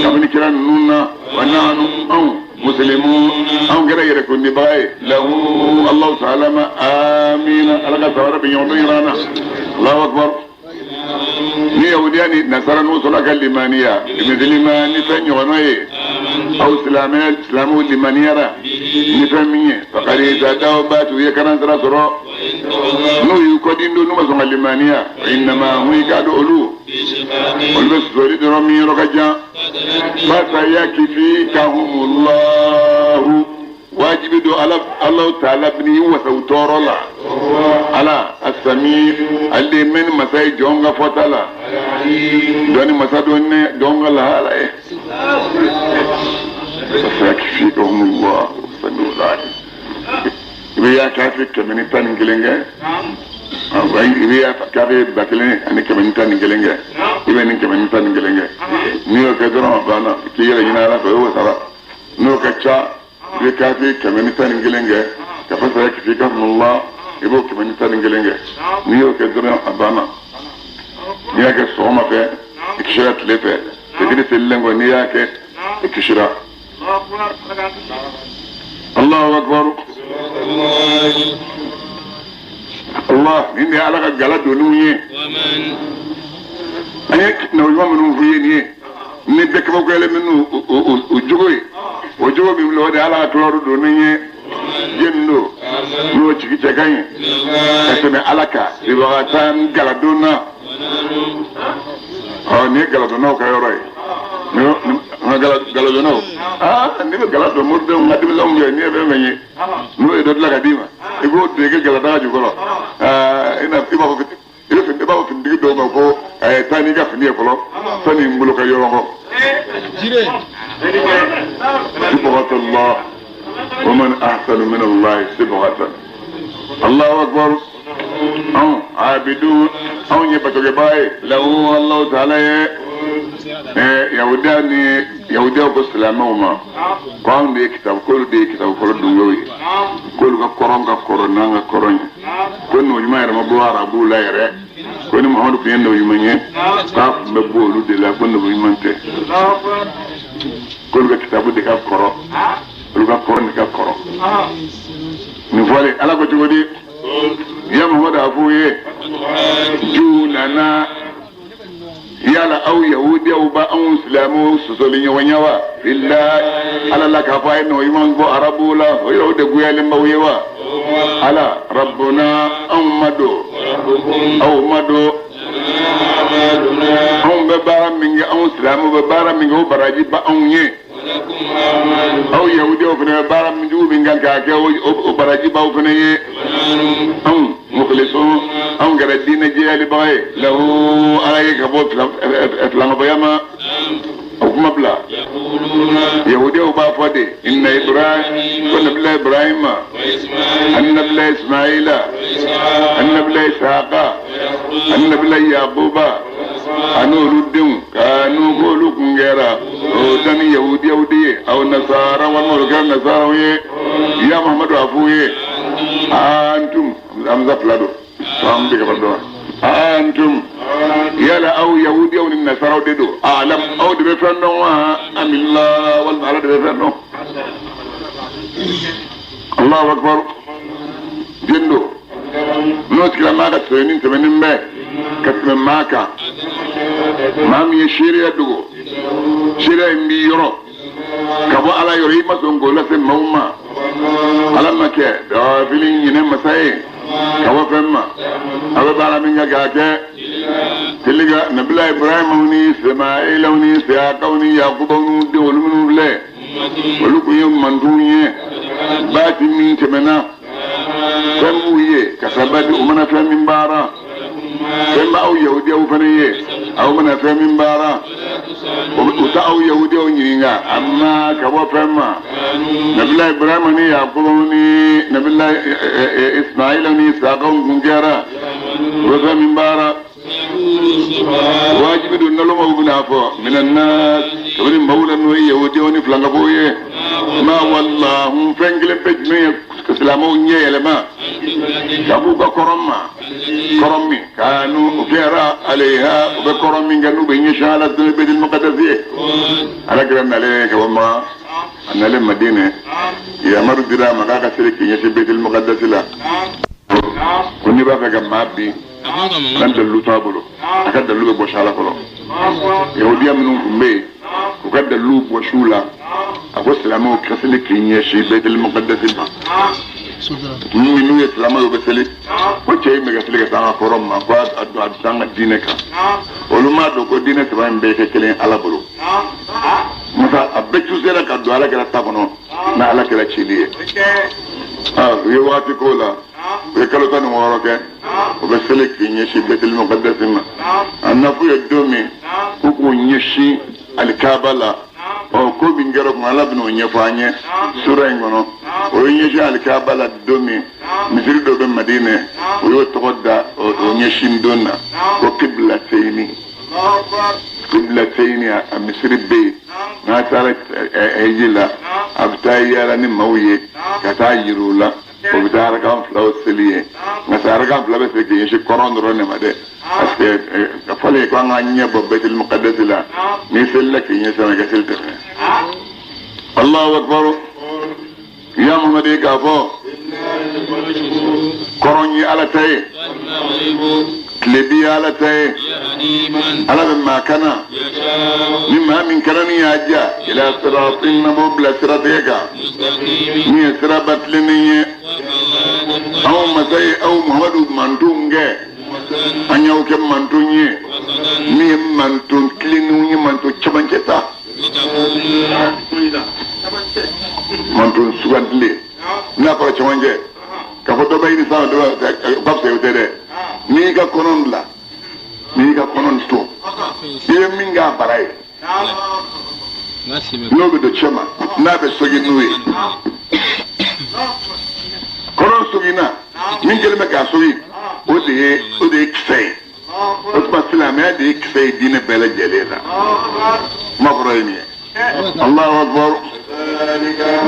kabini kira ninnu na, wa nahnu, anw, muslimun, anw kɛra yɛrɛkundibaga ye, lahu, Allahu ta'ala ma. Amina. Ala ka sawara bɛ ɲɔgɔn dɔn yɔrɔ na. Allahu akbar. Ni yahudiya ni nasara n'u sɔrɔ ka limaniya bimitili ma, ni fɛn ɲɔgɔnna ye, aw silamɛ, silamɛw limaniyara ni fɛn min ye, fakad ihtadaw, ba u ye karan sira sɔrɔ. N'u y'u kɔdin don, n'u ma sɔn ka limaniya, innama hum, i k'a dɔn olu bɛ sɔsɔli dɔrɔn min yɔrɔ ka jan. Fasayakfikahumullahu, wajibi don Ala, Alahu taala bini i wasa u tɔɔrɔ la. Ala asami, ale de ye mɛnni masa ye jɔn ka fɔta la, dɔnni masa don ne jɔn ka lahala ye. Fasayakfikahumullahu samiul alim. I bɛ yaa kafi 111 kɛ, i bɛ yaa kafi 1111 kɛ, i bɛ nin 111 kɛ. N'i y'o kɛ dɔrɔn, a banna, k'i yɛrɛ ɲini Ala fɛ, o wasara. N'o ka ca, i bɛ kafi 111 kɛ ka fasayakfikahumullah, i b'o 111 kɛ. N'i y'o kɛ dɔrɔn, a banna. N'i y'a kɛ sɔgɔma fɛ, i kisira. Tile fɛ, fitiri selilen kɔ, n'i y'a kɛ, i kisira. Allahu akbar. Allah, nin de ye Ala ka gala doniw ye. An ye nabiɲuman minnu f'i ye nin ye, ni bɛɛ kabakoyalen minnu o jogo ye, o jogo min filɛ, o de ye Ala ka kibaru donni ye. Jɛni don n'o jigi cɛ ka ɲi ka tɛmɛ Ala kan sibagatan galadon na. Ɔ, nin ye galadonnaw ka yɔrɔ ye. N ka galadonnaw, aa, n'i bɛ gala don moridenw, n ka denmisɛnw kɛ, n'i ye fɛn fɛn ye n'o ye dɔ dilan ka d'i ma, i k'o don i ka galadaga jukɔrɔ. Aa, i na i b'a fɔ, i bɛ fini, i b'a fɔ finitigi dɔw ma ko ɛɛ, taa n'i ka fini ye fɔlɔ sani n bolo ka yɔrɔ kɔ. Sibghatullah wa man ahsanu min Allah sibghatan. Allahu akbar. Anw abidun, anw ye batokɛbaa ye, lahu, Allahu taala ye. Ɛɛ, yahudiya ni yahudiyaw ko silamɛw ma ko anw de ye kitabu, k'olu de ye kitabu fɔlɔ dungew ye, k'olu ka kɔrɔn ka kɔrɔ n'an ka kɔrɔn ye, ko n'o ɲuman yɛrɛ ma bɔ arabuw la yɛrɛ, ko ni Muhamadu tun ye n'o ɲuman ye, k'a tun bɛ bɔ olu de la, ko n'o ɲuman tɛ, k'olu ka kitabu de ka kɔrɔ, olu ka kɔrɔn de ka kɔrɔ. Nin fɔlen Ala ko cogo di? Ya Muhammadu a f'u ye junana yala aw yahudiyaw ba anw silamɛw sɔsɔli ɲɔgɔn ɲɛ wa billahi Ala la k'a fɔ a ye nɔ ɲuman bɔ arabuw la o yɛrɛ o de goyalen b'aw ye wa Ala rabbuna anw ma don aw ma don anw bɛ baara min kɛ anw silamɛw bɛ baara min kɛ o baraji ba anw ye aw yahudiyaw fana bɛ baara min jugu min kan k'a kɛ o baraji b'aw fana ye anw mukhlisun anw kɛra diinɛ jɛyalibaga ye lahu Ala ye ka bɔ filankafoya ma o kuma bila yahudiyaw b'a fɔ de inna Ibrahim ko nabila Ibrahima ani nabila Ismaila ani nabila Isaka ani nabila Yakuba ani olu denw kanu k'olu kun kɛra o dani yahudiyaw de ye aw nasara walima olu kɛra nasaraw ye ya Muhammadu a f'u ye antum hamza fila don to an bɛ ka dɔn antum yala aw yahudiyaw ni nasaraw de don alam aw de bɛ fɛn dɔn wa amillah walima Ala de bɛ fɛn dɔn Allahu akbar den don n'o tigila maa ka sɛbɛnni tɛmɛnen bɛ ka tɛmɛ maa kan maa min ye seereya dogo seereya in b'i yɔrɔ ka bɔ Ala yɔrɔ i ma sɔn k'o lase maaw ma Ala ma kɛ gafili ɲinɛ masa ye ka bɔ fɛn ma a bɛ baara min kɛ k'a kɛ tilika nabila Ibrahima ni Ismaila ni Isiyakaw ni Yakubaw n'u denw olu minnu filɛ olu kun ye mantonw ye baati min tɛmɛna fɛn b'u ye kasabati u mana fɛn min baara fɛn b'aw yahudiyaw fana ye aw mana fɛn min baara u ta aw yahudiyaw ɲininka amma ka bɔ fɛn ma nabila Ibrahima ni Yakuba ni nabila Ismaila ni Isakaw kun kɛra u bɛ fɛn min baara wajibi don nalomaw bɛna fɔ minan nas kabini maaw la n'o ye yahudiyaw ni filankafow ye ma wallahu fɛn kelen bɛ jumɛn ye silamɛw ɲɛ yɛlɛma ka b'u ka kɔrɔn ma kɔrɔn min kanu u kɛra aleha u bɛ kɔrɔn min kɛ n'u bɛ ɲɛsin Ala dɔn Baitul Maqdis ye Ala kira nalen ka bɔ Maka a nalen Madinɛ yamaru dira a ma k'a ka seli k'i ɲɛsin Baitul Maqdis la ko n'i b'a fɛ ka maa bin an dalilu t'a bolo a ka dalilu bɛ bɔsi a la fɔlɔ yahudiya minnu tun bɛ yen u ka dalilu bɔsi u la a ko silamɛw ka seli k'i ɲɛsin Baitul Maqdis ma minnu ye silamɛw ye u bɛ seli ko cɛ in bɛ ka seli ka taa an ka kɔrɔn ma ko a don a bɛ taa an ka diinɛ kan olu m'a dɔn ko diinɛ saba in bɛɛ kɛ kelen Ala bolo masa a bɛɛ tun sera ka don Ala kɛra ta kɔnɔ n'Ala kɛra cili ye u ye waati k'o la u ye kalo 16 kɛ u bɛ seli k'i ɲɛsin Baitul Maqdis ma a na f'u ye don min k'u k'u ɲɛsin alikaba la ɔ ko min kɛra o kun Ala bɛn'o ɲɛfɔ an ye sura in kɔnɔ o ye ɲɛsin alikaba la don min misiri dɔ bɛ Madinɛ o y'o tɔgɔ da o ɲɛsin don na ko kiblatayini kiblatayini a misiri bɛ yen n'a taara hiji la a bɛ taa yaala ni maaw ye ka taa yir'u la o bɛ taa arakan filaw seli ye nka sa arakan fila bɛ se k'i ɲɛsin kɔrɔn dɔrɔn de ma dɛ parce que a fɔlen ko an k'an ɲɛ bɔ Baitul Maqdis la n'i selila k'i ɲɛsin a ma i ka seli tɛ fɛn. Allahu akbar ya Muhammadu k'a fɔ kɔrɔn ye Ala ta ye tilebi ye Ala ta ye Ala bɛ maa kana ni maa min kanani y'a diya ila siratin na b'o bila siratigɛ kan min ye siraba tilennen ye anw masa ye aw Muhammadu mantonw kɛ an y'aw kɛ manton ye min ye manton tilennenw ye manton cɛmancɛ ta manton sugandilen n'a fɔra cɛmancɛ k'a fɔ dɔ bɛ ɲini sisan dɔ bɛ ka fisa o tɛ dɛ n'i y'i ka kɔnɔ bila n'i y'i ka kɔnɔ to i ye min k'a bara ye n'o bɛ don cɛ ma n'a bɛ sɔgi n'o ye kɔnɔ sɔginna min kɛlen bɛ k'a sɔgi o de ye kisɛ ye o tuma silamɛya de ye kisɛ ye diinɛ bɛɛ lajɛlen na kuma kɔrɔ ye nin ye Allahu akbar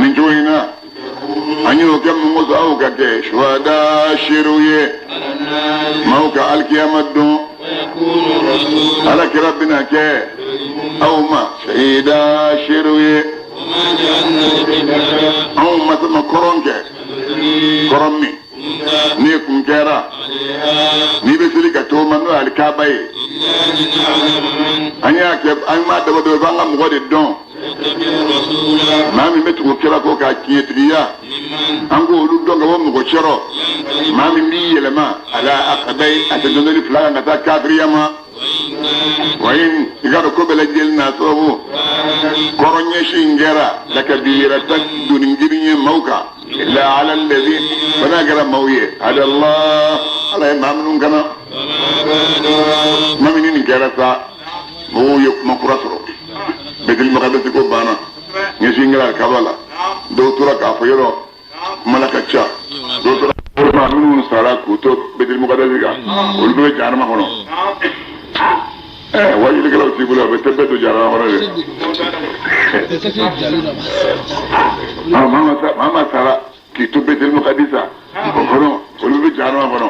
nin cogo in na an y'o kɛ mun kosɔn aw ka kɛ suhada seerew ye maaw ka alikiyama don Ala kira bɛna kɛ aw ma shahida seerew ye anw masa ma kɔrɔn kɛ Kɔrɔ min n'i kun kɛra n'i bɛ seli ka t'o ma n'o ye alikaba ye an y'a kɛ an m'a dabɔ dɔrɔn f'an ka mɔgɔ de dɔn maa min bɛ tugu kira kɔ k'a tiɲɛtigiya an k'olu dɔn ka bɔ mɔgɔ cɛrɔ maa min b'i yɛlɛma ala akabayi a tɛ dɔndɔni fila kan ka taa kafiriya ma wa in i ka dɔn ko bɛɛ lajɛlen n'a sababu kɔrɔ ɲɛsin kɛra lakabirata doni girin ye maaw kan illa ala alladhi fo n'a kɛra maaw ye hadallah ala ye maa minnu kana maa min ni nin kɛra sa mɔgɔw ye kuma kura sɔrɔ Baitul Maqdis ko banna ɲɛsin kɛra kaba la dɔw tora k'a fɔ yɔrɔ kuma la ka ca dɔw tora maa minnu sara k'u to Baitul Maqdis kan olu bɛɛ bɛ jahanama kɔnɔ wajulikɛlaw t'i bolo a bɛ tɛ bɛɛ don jahanama kɔnɔ de maa ma sara k'i to Baitul Maqdis o kɔnɔ olu bɛ jahanama kɔnɔ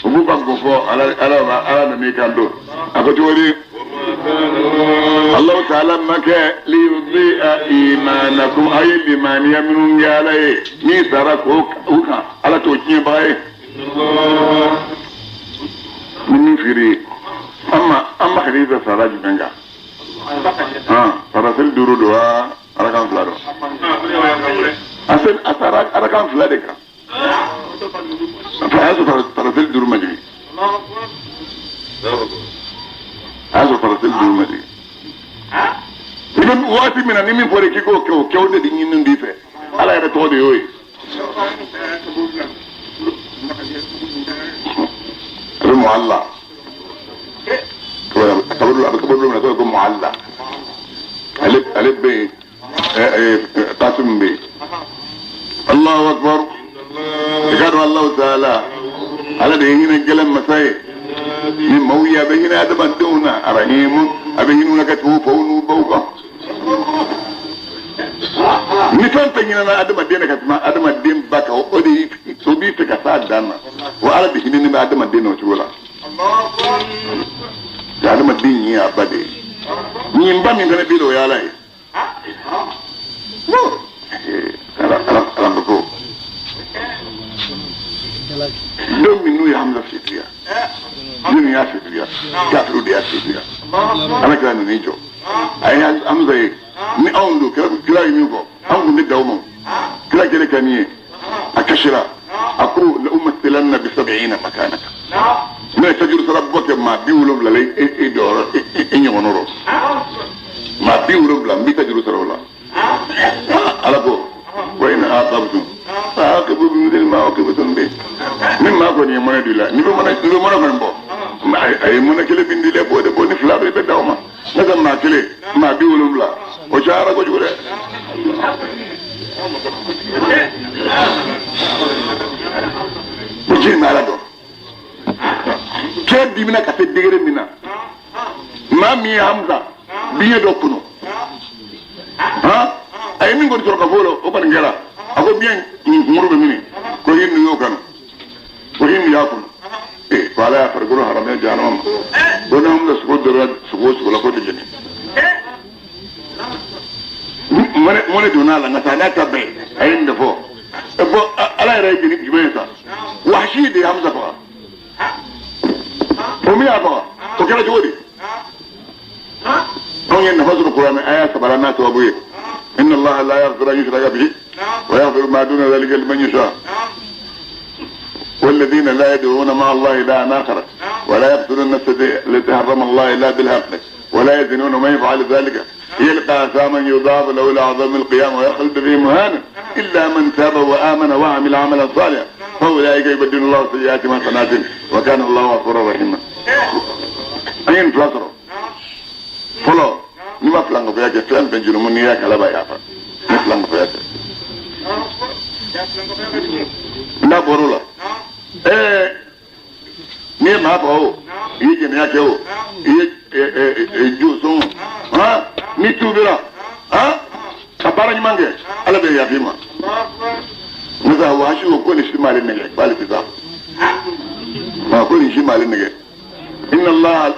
u b'u ka ko fɔ ala ala ala nan'i kan don a ko cogo di Allahu ta'ala ma kɛ liyudi'a imanakum a ye limaniya minnu kɛ ala ye min sara k'o u kan ala t'o tiɲɛbaga ye ni min feere an ma Hadiza sara jumɛn kan sara seli duuru don wa arakan fila don a sara arakan fila de kan a y'a sɔrɔ sara seli duuru ma jigin a y'a sɔrɔ sara seli duuru ma jigin i bɛ waati min na ni min fɔra k'i k'o kɛ o kɛ o de ɲinini b'i fɛ ala yɛrɛ tɔgɔ de y'o ye a bɛ muhalla a bɛ kaburu min na ko muhalla ale bɛ yen Qasim bɛ yen Allahu akbar i ka dɔn Allahu ta'ala ala de ye hinɛ gɛlɛn masa ye ni maaw ye a bɛ hinɛ adamadenw na arahimu a bɛ hinɛ u na ka tɛmɛ u faw n'u baw kan ni fɛn fɛn ɲinɛna adamaden na ka tɛmɛ adamaden ba kan o de o b'i fɛ ka s'a dan na wa ala de hinɛ bɛ adamaden na o cogo la adamaden ɲin y'a ba de ye ɲin ba min fana b'i la o ye ala ye ala ala ala ko don min n'u ye Hamza fitiriya minnu y'a fitiriya kafiru de y'a fitiriya ala kɛra nan'i jɔ a ye Hamza ye ni anw don kira ye min fɔ anw kun tɛ da o ma kira kɛlen ka nin ye a kasira a ko la umathilanna bi sab'ina makanaka ne ye tajuru sara bɔ kɛ maa 70 la e jɔyɔrɔ e ɲɔgɔn rɔ maa 70 n b'i tajuru sara o la ala ko wa in aqabtum fa aqibu bimithli ma uqibtum bihi ni maa kɔni ye mɔnɛ don i la n'i bɛ mɔnɛ kɔni bɔ a ye mɔnɛ kelen bin di la i b'o de bɔ ni fila bɛ i bɛ da o ma ne ka maa kelen maa 70 o cayara kojugu dɛ o jiri ma ala dɔn cɛ dimina ka se degré min na maa min ye Hamza biɲɛ dɔ kunu a ye min kɔni sɔrɔ ka fɔ o la o kɔni kɛra a ko biɲɛ kunkuru bɛ min ko Hindu y'o kanu ko Hindu y'a kunu ee ko ala y'a farikolo haramuya jahanama ma ko ni Hamza sogo dɔra sogo o sogo la k'o tɛ jeni mɔnɛ donna a la nka sa n'a ta bɛɛ a ye nin de fɔ bɔn ala yɛrɛ ye jeni jumɛn ye sa wahasi de ye Hamza faga o min y'a faga o kɛra cogo di anw ye nafa sɔrɔ kuranɛ aya saba n'a sababu ye inna allaha la yaghfiru an yushraka bihi wa yaghfiru ma duna dhalika liman yasha والذين لا يدعون مع الله إلها آخر ولا يقتلون النفس التي حرم الله إلا بالحق ولا يزنون ومن يفعل ذلك يلقى أثاما يضاعف له العذاب يوم القيامة ويخلد فيه مهانا إلا من تاب وآمن وعمل عملا صالحا فأولئك يبدل الله سيئاتهم حسنات وكان الله غفورا رحيما. أين فلاترو؟ فلو نما فلانغ فياك فلان بنجلو من ياك على بايافا نفلانغ فياك نا بورولا ni ye maa faga o i ye jɛnɛya kɛ o i ye jo sɔn n'i tuubira ka baara ɲuman kɛ ala bɛ yafa i ma n'o tɛ waasi o ko nin si m'ale nɛgɛ k'ale tɛ taa ko nin si m'ale nɛgɛ inna Allah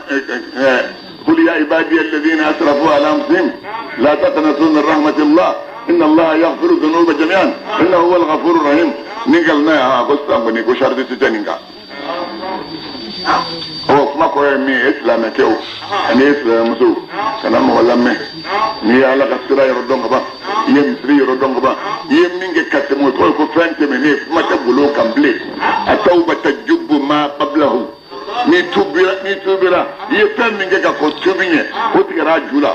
قل يا عبادي الذين اسرفوا على انفسهم لا تقنطوا taqnatu min rahmatillah inna allaha yaghfiru dhunuba jami'an innahu huwal ghafurur rahim. Ni nkalon na ko sisan kɔni ko sariti tɛ nin kan. Ɔ kuma kɔrɔ ye min ye, e silamɛkɛ o ani e silamɛmuso, kana mɔgɔ lamɛn. N'i ye Ala ka sira yɔrɔ dɔn ka ban, i ye misiri yɔrɔ dɔn ka ban, i ye min kɛ ka tɛmɛ, o tɔgɔ ye ko fɛn tɛmɛnen, kuma tɛ golo kan bilen. Atawba tajubbu ma qablahu. N'i tubira, n'i tubira, i ye fɛn min kɛ ka kɔn tubi ɲɛ, o tigɛra a ju la.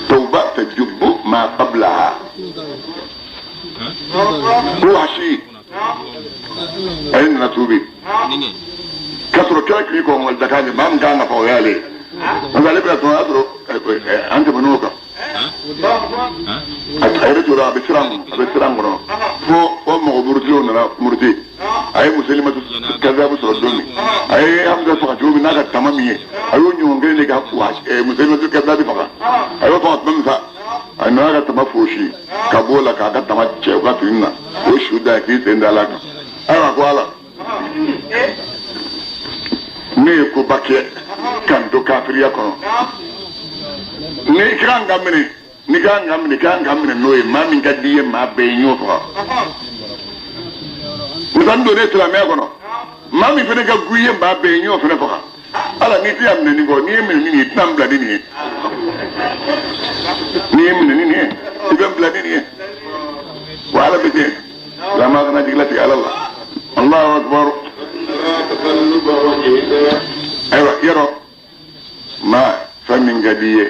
Tawba tajubbu ma qablaha. Ko wasi a ye nana tubi k'a sɔrɔ kira k'i kɔn daga ɲɛ, maa min kan ka faga o y'ale ye. Nka ale bɛna tɔn, o y'a sɔrɔ an tɛmɛn'o kan. A yɛrɛ tora a bɛ siran a bɛ siran kɔnɔ fo o mɔgɔ murutilenw nana muruti. A ye Musalimatu kazabu sɔrɔ don min, a ye Hamza faga cogo min n'a ka tama min ye, a y'o ɲɔgɔn kelen de ka Musalimatu kazabi faga. A y'o faga tuma min sa, a nana ka tama fosi ka b'o la k'a ka tama cɛ u ka fini na, o su da k'i sen da ala kan. Ayiwa, ko Ala, ne ye koba kɛ ka n to kafiriya kɔnɔ. Ni kan ka minɛ, ni kan ka minɛ, kan ka minɛ n'o ye, maa min ka di i ye maa bɛɛ ye, n y'o faga. Nka n donnen silamɛya kɔnɔ, maa min fana ka go i ye maa bɛɛ ye, n y'o fana faga. Ala, n'i tɛ yan minɛ nin kɔ, n'i ye minɛ ni nin ye, i tɛna n bila ni nin ye. N'i ye minɛ ni nin ye, i bɛ n bila ni nin ye. Wa Ala bɛ ten, silamɛ kana jigi latigɛ Ala la. Allahu akbar. Ayiwa, yɔrɔ maa fɛn min ka di i ye,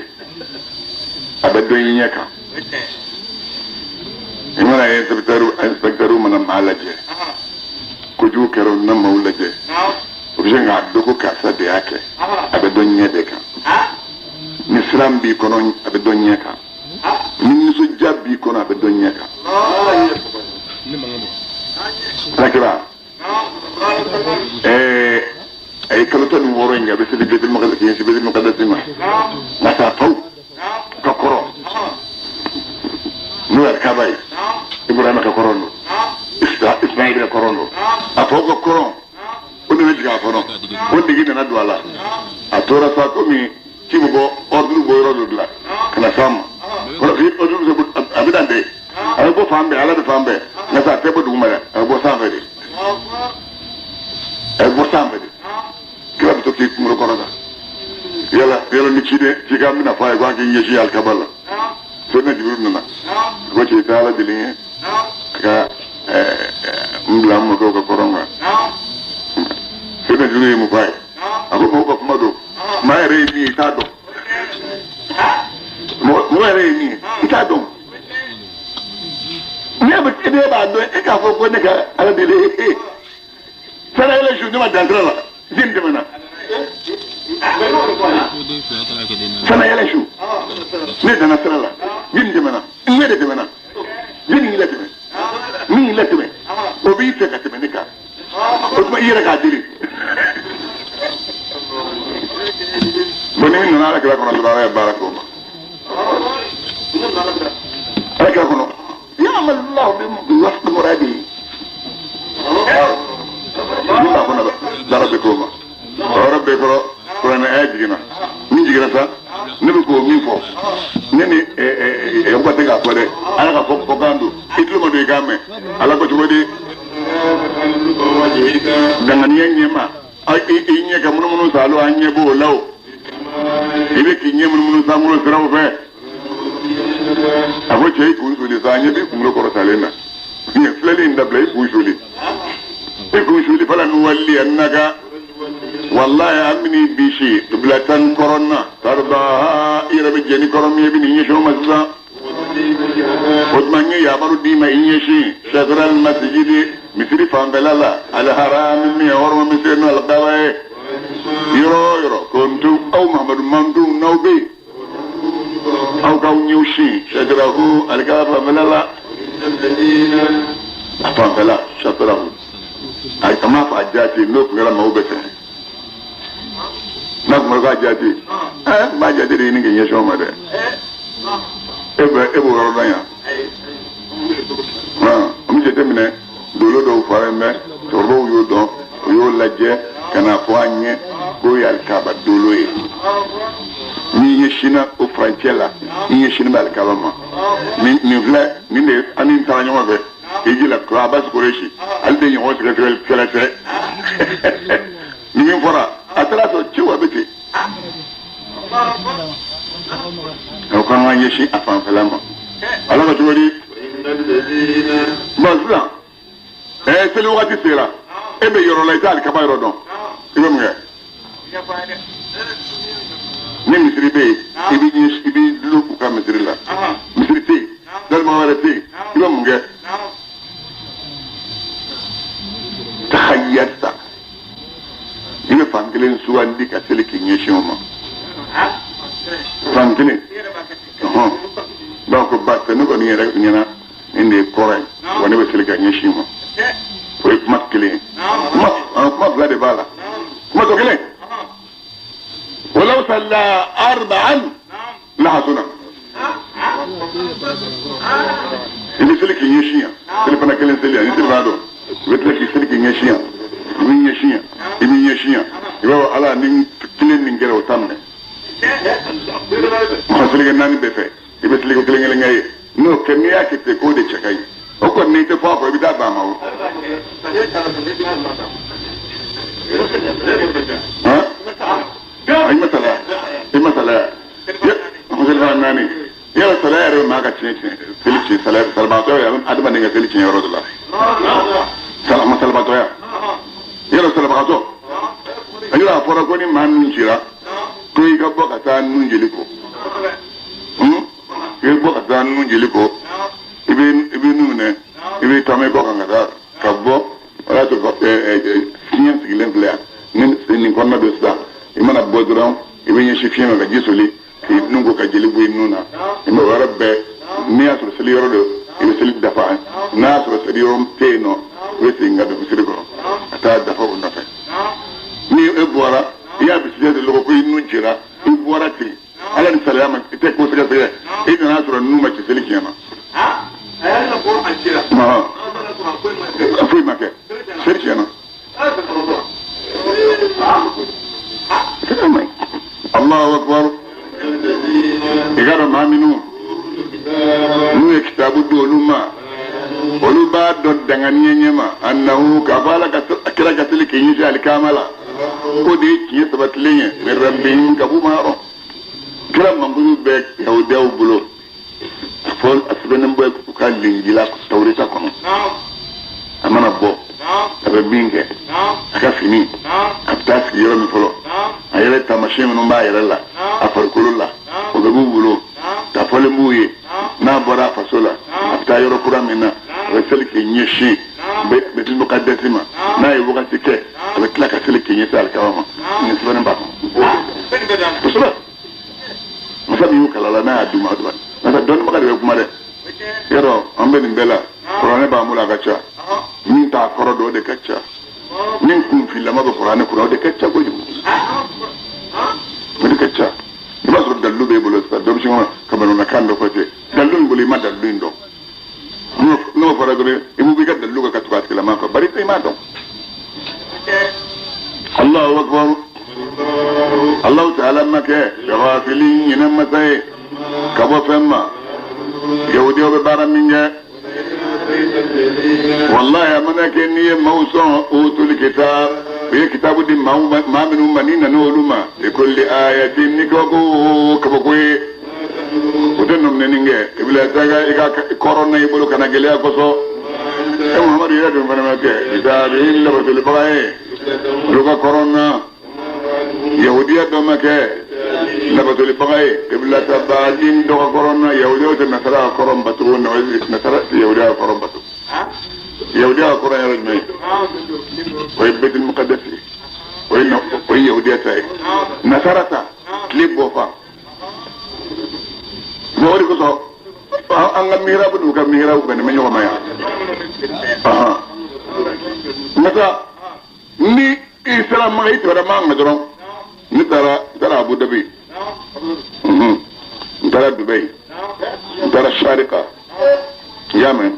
a bɛ dɔn i ɲɛ kan. I mana inspecteur mana maa lajɛ, kojugu kɛra o na maaw lajɛ, o bɛ se k'a dɔn ko karisa de y'a kɛ. A bɛ dɔn ɲɛ de kan. Ni siran b'i kɔnɔ, a bɛ dɔn ɲɛ kan. Ni nisɔndiya b'i kɔnɔ, a bɛ dɔn ɲɛ kan. Alakira a ye kalo 16 in kɛ, a bɛ seli Baitul Maqdis, k'i ɲɛsin Baitul Maqdis ma, nka k'a faw ka kɔrɔ n'o ye Kaaba ye, Ibrahima ka kɔrɔ don, Ismaïl ka kɔrɔ don, a faw ka kɔrɔ, o nana jigin a kɔnɔ, o degi nana don a la. A tora sa komi ci bɛ bɔ, ordre bɔ yɔrɔ dɔ la ka na s'a ma. Ordre bɛ a bɛ dan de, a bɛ bɔ fan bɛɛ, Ala bɛ fan bɛɛ, nka sa a tɛ bɔ duguma dɛ, a bɛ bɔ sanfɛ de, a bɛ bɔ sanfɛ de. Kira bɛ to k'i kunkolo kɔrɔta, yala yala ni ciden cikan bɛna fɔ a ye ko a k'i ɲɛsin alikaba la. Seyidina Jibril nana ko cɛ, i tɛ Ala deli ye a ka n bila n mɔkɛw ka kɔrɔn kan. Seyidina Jibril ye mun fɔ a ye? A ko mɔgɔw ka kuma don, maa yɛrɛ ye min ye i t'a dɔn, mɔgɔ yɛrɛ ye min ye i t'a dɔn. Ne bɛ e b'a dɔn, e k'a fɔ ko ne ka Ala deli sara yɛlɛ su, ne ma dan sira la, den tɛmɛna sana yɛlɛ su, ne danna sira la, den tɛmɛna, n ɲɛ de tɛmɛna, den y'i latɛmɛ, min y'i latɛmɛ o b'i fɛ ka tɛmɛ ne kan, o tuma i yɛrɛ k'a deli. Bon, ni min nana Ala kira kɔnɔ dɔrɔn, Ala ye baara k'o ma. Ala kira kɔnɔ ya'malu Allahu bi wafqi muradihi, min b'a kɔnɔ baara bɛ k'o ma. O yɔrɔ bɛɛ kɔrɔ, kuranɛ aya jiginna. Min jiginna sa, ne bɛ k'o min fɔ, ne ni Yakuba tɛ k'a fɔ dɛ, Ala ka fɔ fɔkan don, i tulo ma don i k'a mɛn. Ala ko cogo di? Danganiya ɲɛma, i ɲɛ ka munumunu salo, an ɲɛ b'o la o. I bɛ k'i ɲɛ munumunu sankolo siraw fɛ. A ko cɛ, i kun suli sa, an ɲɛ b'i kunkolo kɔrɔtalen na. Nin filɛli in dabila, i kun suli, i kun suli. Fala nuwalli annaka, wallahi an bɛn'i bisi qiblatan kɔrɔn na, tardaha, i yɛrɛ bɛ jɛn ni kɔrɔn min ye, i bɛn'i ɲɛsin o ma sisan. O tuma n ye yamaru d'i ma, i ɲɛsin shatral masjidi, misiri fanfɛla la, alharami, min ye hɔrɔma misiri n'o alikaba ye. Yɔrɔ o yɔrɔ kuntum, aw Mahamadu mantonw, n'aw bɛ yen, aw k'aw ɲɛw sin shatrahu, alikaba fanfɛla la, a fanfɛla shatrahu. A m'a fɔ a jaati, n'o tun kɛra maaw bɛ fɛ n'a tun k'a jaati, n b'a jaati de ɲini k'i ɲɛsin o ma dɛ. E bɛ e b'o yɔrɔ dɔn yan, an bɛ jateminɛ dolo dɔw fɔra mɛ cɛkɔrɔbaw y'o dɔn, u y'o lajɛ ka na fɔ an ɲɛ k'o ye alikaba dolo ye. N'i ɲɛsinna o furancɛ la, i ɲɛsinnen bɛ alikaba ma. Nin filɛ nin de an ni taara ɲɔgɔn fɛ hiji la kura Abbas Kureshi, ale de ɲɔgɔn sɛgɛsɛgɛlikɛla tɛ. Ni min fɔra a taara sɔrɔ ciw a bɛ ten. O kan ka ɲɛsin a fanfɛla ma. Ala ka cogo di? Bon sisan seli wagati sera, e bɛ yɔrɔ la i tɛ alikaba yɔrɔ dɔn, i bɛ mun kɛ? Ni misiri bɛ yen, i bɛ ɲɛsin, i bɛ dulon u ka misiri la. Misiri tɛ yen, dɔnnibaga wɛrɛ tɛ yen, i bɛ mun kɛ? Tahayyarta, i bɛ fan kelen sugandi ka seli k'i ɲɛsin o ma. Fan kelen. Donc ba ne kɔni yɛrɛ ɲɛna nin de ye kɔrɔ ye, wa ne bɛ seli ka ɲɛsin o ma. O ye kuma kelen ye. Kuma fila de b'a la. Kuma tɔ kelen. Walaw salla arba'an lahasuna. I bɛ seli k'i ɲɛsin yan, selifana kelen seli yan, ni seli b'a dɔn, i bɛ tila k'i seli k'i ɲɛsin yan, i b'i ɲɛsin yan, i b'i ɲɛsin yan, i b'a fɔ Ala ni kelen min kɛra o t'a minɛ. Mɔgɔ seleke naani bɛɛ fɛ, i bɛ seleke kelen kelen kɛ ye. N'o kɛ n'i y'a kɛ ten k'o de cɛ ka ɲi. O kɔni n'i tɛ fɔ a kɔ i bɛ taa ban a ma o. I ma salaya, i ma salaya. Selifana naani. Yala salaya yɛrɛ bɛ maa ka tiɲɛ tiɲɛ seli tiɲɛ salaya salabagatɔ yɛrɛ adamaden ka seli tiɲɛ yɔrɔ dɔ la. Salama salabatɔya. Yala salabagatɔ. A yɔrɔ a fɔra ko ni maa nun cira ko i ka bɔ ka taa nun jeli ko. I bɛ bɔ ka taa nun jeli ko. I bɛ nun minɛ, i bɛ taama i kɔ kan ka taa ka bɔ o y'a sɔrɔ fiɲɛ sigilen filɛ yan. Ni nin kɔnɔna don sisan, i mana bɔ dɔrɔn i bɛ ɲɛsin fiɲɛ ma ka ji soli k'i nun ko ka jeli bɔ i nun na. I ma o yɔrɔ bɛɛ n'i y'a sɔrɔ seli yɔrɔ don i bɛ seli dafa, n'a y'a sɔrɔ seli yɔrɔ tɛ yen nɔ i bɛ segin ka don misiri kɔnɔ ka taa dafa o nɔfɛ. Ni e bɔra i y'a bisimila de lɔgɔ ko i nun cira, i bɔra ten Ala ni salaya ma i tɛ ko sɛgɛsɛgɛ, i nana sɔrɔ nun ma ci seli tiɲɛ ma. Foyi ma kɛ, seli tiɲɛna. Allahu akbar. I ka dɔn maa minnu n'u ye kitabu di olu ma, olu b'a dɔn danganiya ɲɛma annahu k'a fɔ Ala ka kira ka seli k'i ɲɛsin alikama la, k'o de ye tiɲɛ sabatilen ye min rabbihim ka b'u ma yɔrɔ. Kira mankutu bɛ yahudiyaw bolo, a fɔ a sɛbɛnnen bɛ u ka linjila tawureta kɔnɔ. A mana bɔ a bɛ min kɛ, a ka fini, a bɛ taa sigi yɔrɔ min fɔlɔ, a yɛrɛ taamasiyɛn minnu b'a yɛrɛ la a farikolo la, o bɛɛ b'u bolo, tafɔlen b'u ye. N'a bɔra a faso la a bɛ taa yɔrɔ kura min na, a bɛ seli k'i ɲɛsin Bɛtil Mukadasi ma. N'a ye wagati kɛ a bɛ tila ka seli k'i ɲɛsin alikaba ma. Nin sɛbɛnnen b'a kɔnɔ kosɛbɛ. Masa min y'u kala la n'a y'a d'u ma, a masa dɔnnibaga de bɛ kuma dɛ. Yɔrɔ an bɛ nin bɛɛ la, kuranɛ b'an bolo a ka ca, min t'a kɔrɔ dɔn o de ka ca, min kunfilama bɛ kuranɛ kunna o de ka ca kojugu, o de ka ca. I b'a sɔrɔ dalilu b'e bolo sisan, dɔ bɛ sin ka bamanankan dɔ fɔ ten, dalilu in bolo i ma dalilu in dɔn. N'o fɔra dɔrɔn i b'u ka dalilu kan ka tugu a tigilama kɔ, bari i m'a dɔn. Allahu akbar. Allahu ta'ala ma kɛ gafili ɲinɛ masa ye ka bɔ fɛn ma, yahudiyaw bɛ baara min kɛ. Wallahi a mana kɛ n'i ye maaw sɔn utul kitab, u ye kitabu di maa minnu ma n'i nana olu ma, bi kulli ayatin ni kabako kabako ye, o tɛ nɔminɛni kɛ. I bila taga i ka kɔrɔn na i bolo kana gɛlɛya kosɔn. E Muhamadu yɛrɛ dun fana ma kɛ kitabi labatolibaga ye olu ka kɔrɔn na. Yahudiya dɔ ma kɛ labatolibaga ye kibilata baadin dɔ ka kɔrɔn na. Yahudiyaw tɛ nasara ka kɔrɔn bato, nasara tɛ yahudiya ka kɔrɔn bato. Yahudiya ka kɔrɔn yɔrɔ jumɛn ye? O ye Bɛtil Mukadasi ye, o ye yahudiya ta ye. Nasara ta tile bɔ fan. Bon o de kosɔn an ka mihirabu n'u ka mihirabu bɛnnen bɛ ɲɔgɔn ma yan. Nka ni i sera Maka, i tɛmɛna Maka dɔrɔn, ne taara Abu Dhabi, n taara Dubayi, n taara Sharika, i y'a mɛn,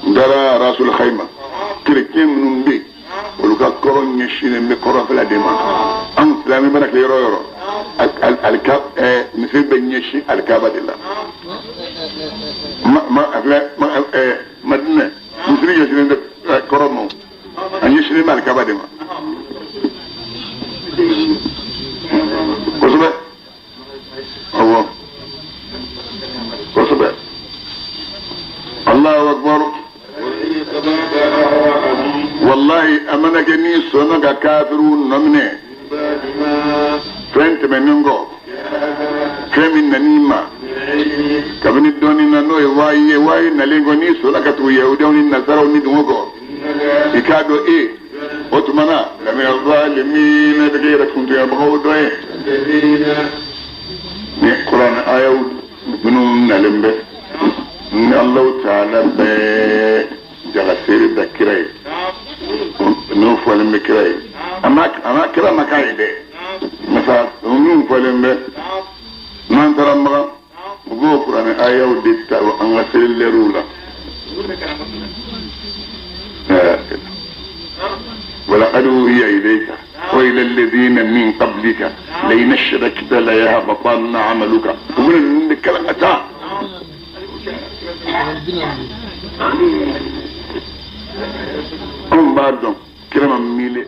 n taara Rasul Khaima. Kerecɛn minnu bɛ yen, olu ka kɔrɔn ɲɛsinnen bɛ kɔrɔnfɛla de ma. Anw silamɛ mana kɛ yɔrɔ o yɔrɔ, Alika ɛɛ misiri bɛ ɲɛsin alikaba de la. Ma ma a filɛ ma ɛɛ Madinɛ, misiri ɲɛsinnen tɛ kɔrɔn ma, a ɲɛsinnen bɛ alikaba de ma kosɛbɛ. Awɔ, kosɛbɛ. Allahu akbar. Wallahi, a mana kɛ n'i sɔnna ka kafiriw nɔminɛ fɛn tɛmɛnen kɔ, fɛn min nan'i ma kabini dɔnni na, n'o ye wayi ye, wayi nalen kɔ, n'i sɔnna ka tugu yahudiyaw ni nasaraw ni dungo kɔ, i k'a dɔn e o tuma na lamina zalimina, bɛ kɛ yɛrɛ kuntigɛbagaw dɔ ye. Ni kuranɛ ayaw minnu nalen bɛ ni Alahu taala bɛ jagaseere da kira ye, n'o fɔlen bɛ kira ye, a ma kira ma k'a ye dɛ. Masa minnu fɔlen bɛ, n'an taara Makan, u b'o kuranɛ ayaw de ta an ka seli lɛriw la. ولقد أوحي إليك وإلى الذين من قبلك لئن أشركت ليهبطن عملك. ومن الكلام أتى anw b'a dɔn kira ma miiri.